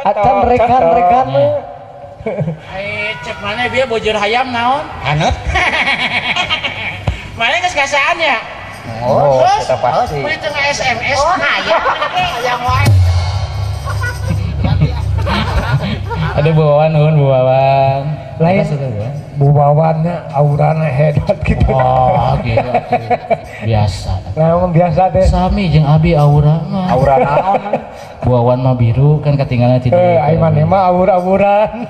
Speaker 1: acan rekan-rekan.
Speaker 5: Ai cek mana bieu bujur hayam naon?
Speaker 3: Haneut.
Speaker 5: Mana geus kasaan ya?
Speaker 7: Oh,
Speaker 5: terus
Speaker 7: pasti.
Speaker 5: Beli tengah SMS.
Speaker 3: Oh, hayam
Speaker 5: hayam wae.
Speaker 8: Ada Bu Wawan, nuhun Bu Wawan.
Speaker 1: Lain Bu Wawannya aurana hebat gitu.
Speaker 5: Oh, gitu. Biasa.
Speaker 1: Nah, biasa deh.
Speaker 5: Sami jeung abi aura mah.
Speaker 7: Aura naon?
Speaker 5: Bu Wawan mah biru kan ketinggalan tidur.
Speaker 1: Ai maneh mah aur-auran.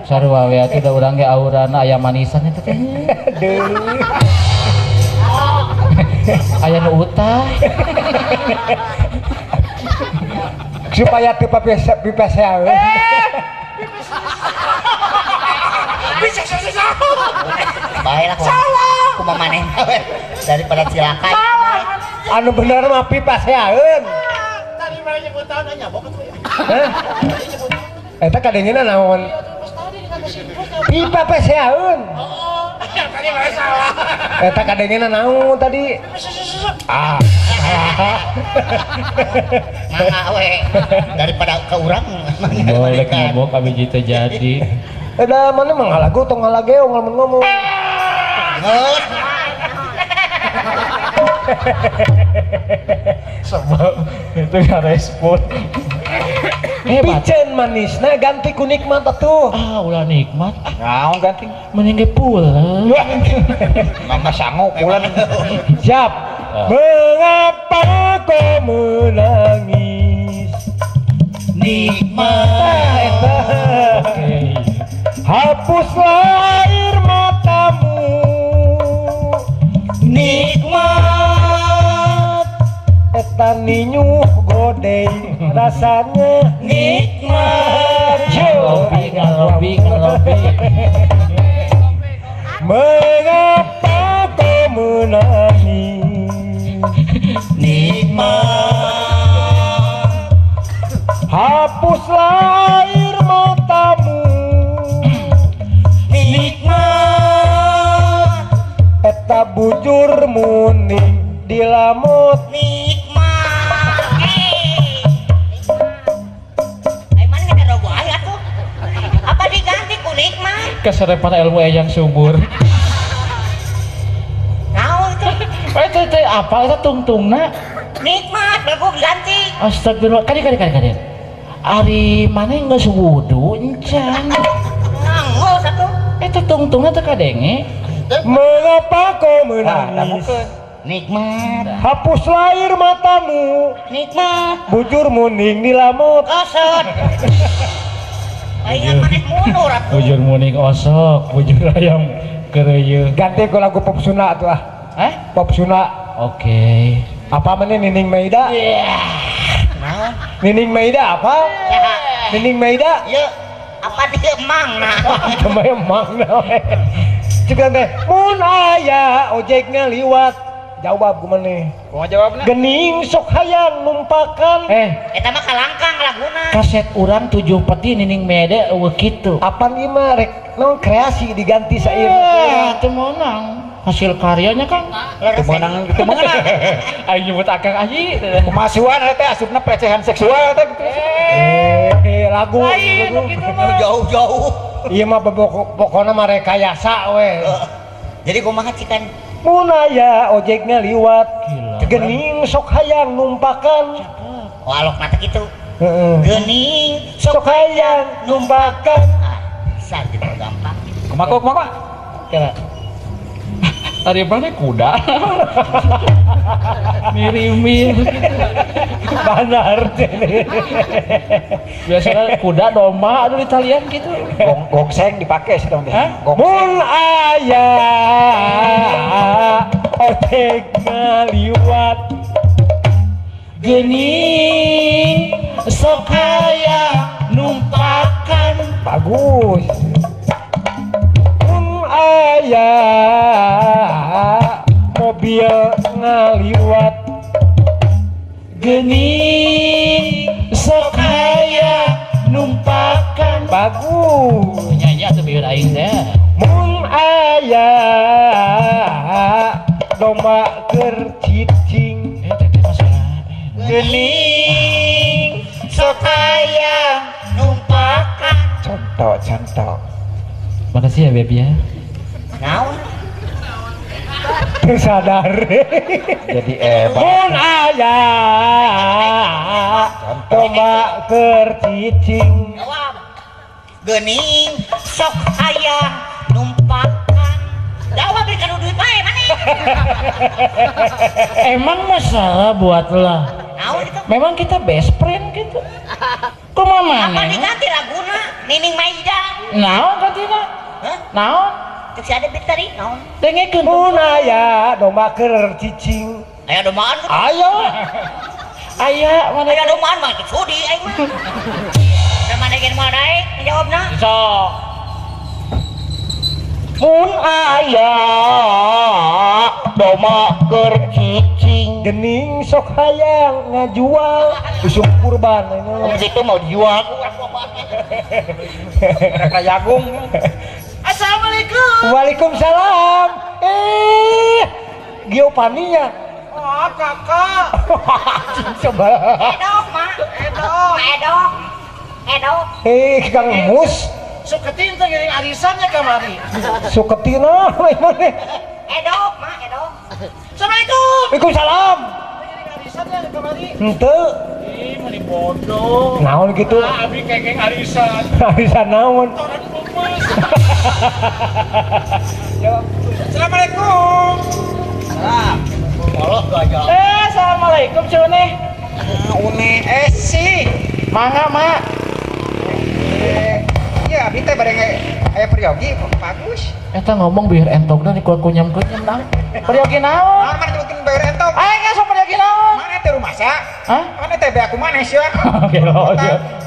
Speaker 5: Sarua we atuh da urang ge aurana aya manisan eta teh.
Speaker 1: Aduh.
Speaker 5: Aya nu utah.
Speaker 1: Supaya teu pipesean.
Speaker 5: Bisa bisa.
Speaker 3: Baiklah. Kumaha maneh daripada cilaka.
Speaker 1: Anu bener mah pipaseaeun.
Speaker 5: Tadi mana nyebutan nyabok atuh ya.
Speaker 1: Hah? Eta kadengena naon? Pipaseaeun.
Speaker 5: Oh, tadi mana salah.
Speaker 1: Eta kadengena naon tadi? Ah.
Speaker 3: Mangga we daripada ke urang.
Speaker 8: Boleh ngobok abi jitu jadi.
Speaker 1: Da mana mah ngalagu tong ngalageong lamun ngomong.
Speaker 8: Sebab itu gak respon.
Speaker 1: Piceun manisna ganti ku nikmat atuh.
Speaker 5: Ah, ulah nikmat.
Speaker 7: Naon ganti?
Speaker 5: Mending ge pulen.
Speaker 7: Mama sangu pulen.
Speaker 1: Siap. Mengapa kau menangis?
Speaker 3: Nikmat.
Speaker 1: Oke. Hapuslah air matamu. Nikmat. Eta ninyuh godei rasanya nikmat.
Speaker 5: Ngopi ngopi ngopi.
Speaker 1: Mengapa kau menangis?
Speaker 3: Nikmat.
Speaker 1: Hapuslah air matamu.
Speaker 3: Nikmat.
Speaker 1: Eta bujur muning dilamut.
Speaker 3: Nikmat. Ai mana ngada rogo aya tuh? Apa diganti ku nikmat?
Speaker 5: Keserepan ilmu yang subur.
Speaker 3: Naon itu?
Speaker 5: Itu teh apa itu tungtungna?
Speaker 3: Nikmat, belagu ganti.
Speaker 5: Astagfirullah. Kali kali kali kali. Ari mana geus wudu encan.
Speaker 3: Nangol satu.
Speaker 5: Itu tungtungna teh kadenge.
Speaker 1: Mengapa kau menangis?
Speaker 3: Nikmat.
Speaker 1: Hapuslah air matamu.
Speaker 3: Nikmat.
Speaker 1: Bujur muning dilamut.
Speaker 3: Osot. Aing maneh mundur atuh.
Speaker 8: Bujur muning osok, bujur ayam kereuyeung.
Speaker 1: Ganti ku lagu pop Sunda atuh ah.
Speaker 5: Hah?
Speaker 1: Pop Sunda.
Speaker 5: Oke.
Speaker 1: Apa mana Nining Meida?
Speaker 3: Naon?
Speaker 1: Nining Meida apa? Nining Meida?
Speaker 3: Iya. Apa dia emang nah?
Speaker 1: Cuma emang nah. Juga teh mun aya ojek ngaliwat jawab kumaneh.
Speaker 7: Kumaha jawabna?
Speaker 1: Gening sok hayang numpakan.
Speaker 3: Eta mah kalangkang laguna.
Speaker 5: Kaset urang 7 peti Nining Meida eueuh kitu.
Speaker 1: Apan ieu mah rek naon kreasi diganti sair.
Speaker 5: Teu meunang. Hasil karyanya kan
Speaker 7: teu meunang teu meunang.
Speaker 8: Aing nyebut akang aji.
Speaker 7: Kemasuan eta teh asupna pelecehan seksual teh gitu.
Speaker 1: Lagu
Speaker 5: lain gitu mah.
Speaker 3: Jauh-jauh.
Speaker 1: Ieu mah pokona mah rekayasa we.
Speaker 3: Jadi kumaha cikan?
Speaker 1: Mun aya ojek ngaliwat. Gening sok hayang numpakan.
Speaker 3: Oh, alok mata kitu.
Speaker 1: Heeh.
Speaker 3: Gening
Speaker 1: sok hayang numpakan.
Speaker 3: Ah, bisa gitu gampang.
Speaker 7: Kumaha kumaha?
Speaker 5: Kira.
Speaker 8: Tadi mana kuda? Mirimin.
Speaker 1: Benar.
Speaker 5: Biasanya kuda domba aduh Italian gitu.
Speaker 7: Gongseng dipakai sih teman.
Speaker 1: Mun aya ojek ngaliwat
Speaker 5: gening sok hayang numpakan.
Speaker 1: Bagus. Mun aya mobil ngaliwat
Speaker 5: geuning sok aya numpakan.
Speaker 1: Bagus.
Speaker 5: Nyanyi atuh bieu aing teh.
Speaker 1: Mun aya domba keur cicing
Speaker 5: teteh masalah
Speaker 3: geuning sok aya numpakan.
Speaker 7: Contoh contoh.
Speaker 5: Makasih ya Beb ya.
Speaker 3: Naon?
Speaker 1: Tersadar.
Speaker 7: Jadi hebat.
Speaker 1: Mun aya domba keur cicing
Speaker 3: geuning sok aya numpakan. Dawa berikan duit bae maneh.
Speaker 5: Emang masalah buat lah.
Speaker 3: Naon itu?
Speaker 5: Memang kita best friend gitu. Kumaha maneh?
Speaker 3: Apa diganti laguna Nining Maida?
Speaker 5: Naon gantina?
Speaker 3: Hah?
Speaker 5: Naon?
Speaker 3: Cek si Ade tadi naon?
Speaker 5: Dengekeun.
Speaker 1: Mun aya domba keur cicing.
Speaker 3: Aya dombaan?
Speaker 5: Ayo. Aya mana?
Speaker 3: Aya dombaan mah sudi aing mah. Da maneh ge moal daek jawabna.
Speaker 5: Sok.
Speaker 1: Mun aya domba keur cicing gening sok hayang ngajual usum kurban.
Speaker 3: Oh itu mau dijual.
Speaker 7: Mereka jagung.
Speaker 6: Assalamualaikum.
Speaker 1: Waalaikumsalam. Giopaninya.
Speaker 6: Oh kakak.
Speaker 1: Coba.
Speaker 3: Edok mak. Edok. Edok. Edok.
Speaker 1: Kang Mus.
Speaker 6: Suketin teh geuning arisannya kamari.
Speaker 1: Suketin ah maneh.
Speaker 3: Edok mak edok.
Speaker 6: Assalamualaikum.
Speaker 1: Waalaikumsalam.
Speaker 6: Arisannya kamari.
Speaker 1: Henteu.
Speaker 6: Ih, meni bodoh.
Speaker 1: Naon kitu?
Speaker 6: Ah, abi kengeng arisan.
Speaker 1: Arisan naon?
Speaker 6: Toran kumpul.
Speaker 7: Assalamualaikum. Salam. Allah gajah.
Speaker 5: Assalamualaikum Cune.
Speaker 7: Une si.
Speaker 5: Mangga, Mak.
Speaker 7: Iya, abdi teh bade aya peryogi bagus.
Speaker 5: Eta ngomong biar entogna dikuat kunyam-kunyam naon. Peryogi naon?
Speaker 7: Naon mana nyebutin biar entog?
Speaker 5: Aing geus peryogi naon?
Speaker 7: Mana teh rumasa?
Speaker 5: Hah?
Speaker 7: Mana teh be aku maneh sia?
Speaker 8: Oke,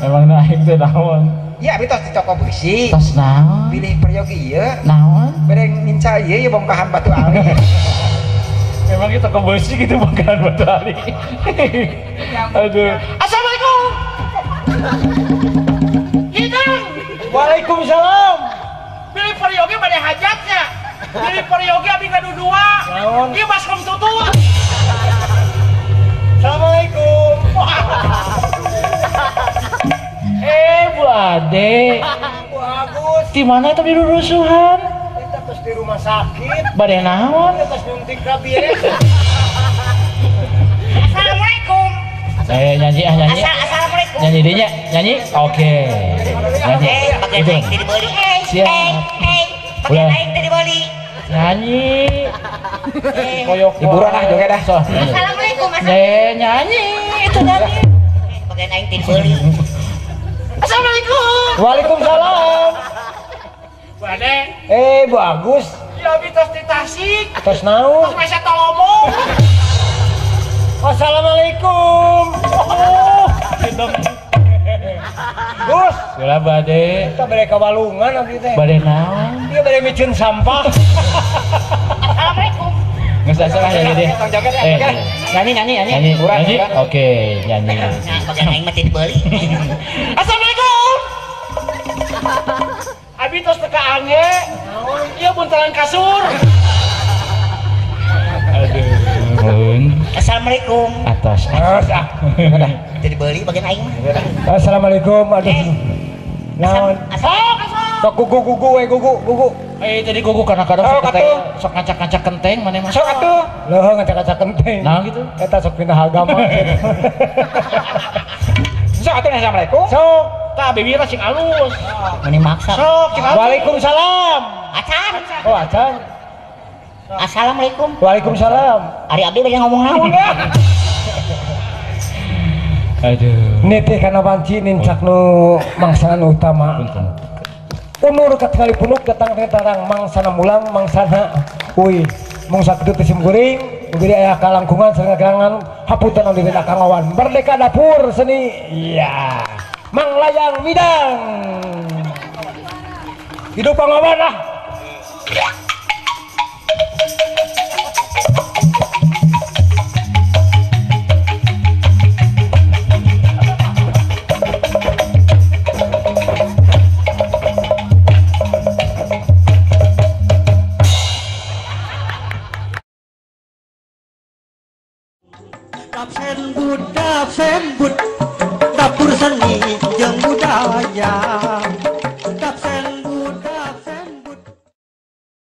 Speaker 8: emang aing teh naon?
Speaker 7: Iya, abdi tos di toko beusi.
Speaker 5: Tos naon?
Speaker 7: Pilih peryogi ieu.
Speaker 5: Naon?
Speaker 7: Bade ngincal ieu ieu bongkahan batu ali.
Speaker 8: Memang kita toko beusi gitu bongkahan batu ali. Aduh.
Speaker 5: Assalamualaikum.
Speaker 6: Hidang.
Speaker 1: Waalaikumsalam.
Speaker 6: Pilih peryogi bade hajatnya. Pilih peryogi abdi ngadu dua.
Speaker 1: Naon?
Speaker 6: Ieu baskom tutut.
Speaker 1: Assalamualaikum.
Speaker 5: Bu Ade.
Speaker 1: Bu Agus.
Speaker 5: Di mana itu di rusuhan?
Speaker 1: Kita tos di rumah sakit.
Speaker 5: Bade naon?
Speaker 1: Kita tos nyuntik rabies.
Speaker 3: Assalamualaikum.
Speaker 5: Nyanyi ah nyanyi.
Speaker 3: Assalamualaikum.
Speaker 5: Nyanyi deh nya, nyanyi. Oke. Nyanyi.
Speaker 3: Bagian aing teh dibeli.
Speaker 5: Siap.
Speaker 3: Bagian aing teh dibeli.
Speaker 5: Nyanyi. Koyok.
Speaker 7: Hiburan ah joget dah.
Speaker 3: Assalamualaikum.
Speaker 5: Nyanyi itu nyanyi.
Speaker 3: Bagian aing teh dibeli.
Speaker 6: Assalamualaikum.
Speaker 1: Waalaikumsalam.
Speaker 6: Bu Ade.
Speaker 1: Bu Agus.
Speaker 6: Ya abi tos di Tasik.
Speaker 1: Tos naon?
Speaker 6: Tos mesa tolomong.
Speaker 1: Assalamualaikum. Oh, Gus.
Speaker 8: Sila Bu Ade.
Speaker 1: Kita bade ka walungan abdi teh.
Speaker 5: Bade naon?
Speaker 1: Ieu bade miceun sampah.
Speaker 3: Assalamualaikum.
Speaker 5: Geus salah nyanyi deh.
Speaker 3: Nyanyi nyanyi nyanyi.
Speaker 5: Nyanyi. Oke, nyanyi.
Speaker 3: Bagian aing mah teh dibeli.
Speaker 6: Assalamualaikum. Abi tos teka ange. Ieu buntalan kasur.
Speaker 8: Aduh.
Speaker 3: Assalamualaikum.
Speaker 5: Atas.
Speaker 1: Ah.
Speaker 3: Teu dibeli bagian aing mah.
Speaker 1: Assalamualaikum. Aduh. Naon? Sok gugu we gugu gugu.
Speaker 5: Tadi gugu karena kadang sok ngacak-ngacak kenteng maneh mah.
Speaker 7: Sok atuh.
Speaker 1: Leuh ngacak-ngacak kenteng.
Speaker 5: Naon gitu?
Speaker 1: Eta sok pindah agama.
Speaker 7: Sok atuh assalamualaikum.
Speaker 1: Sok.
Speaker 5: Tah bibirna sing alus.
Speaker 3: Meni maksa.
Speaker 5: Sok sing alus.
Speaker 1: Waalaikumsalam.
Speaker 3: Acan.
Speaker 1: Oh, acan.
Speaker 3: Assalamualaikum.
Speaker 1: Waalaikumsalam.
Speaker 3: Ari abdi bade ngomong naon?
Speaker 8: Aduh.
Speaker 1: Nitih kana banci nincak nu mangsana utama. Unur katingali punuk datang tarang mangsana mulang mangsana uy mung sakitu teh sim kuring ugi aya kalangkungan sareng gerangan hapunten anu dina kangawan merdeka dapur seni iya manglayang midang. Hidup Bang Wawan lah.
Speaker 4: Dapsen budak sembut dapur seni jeung budaya.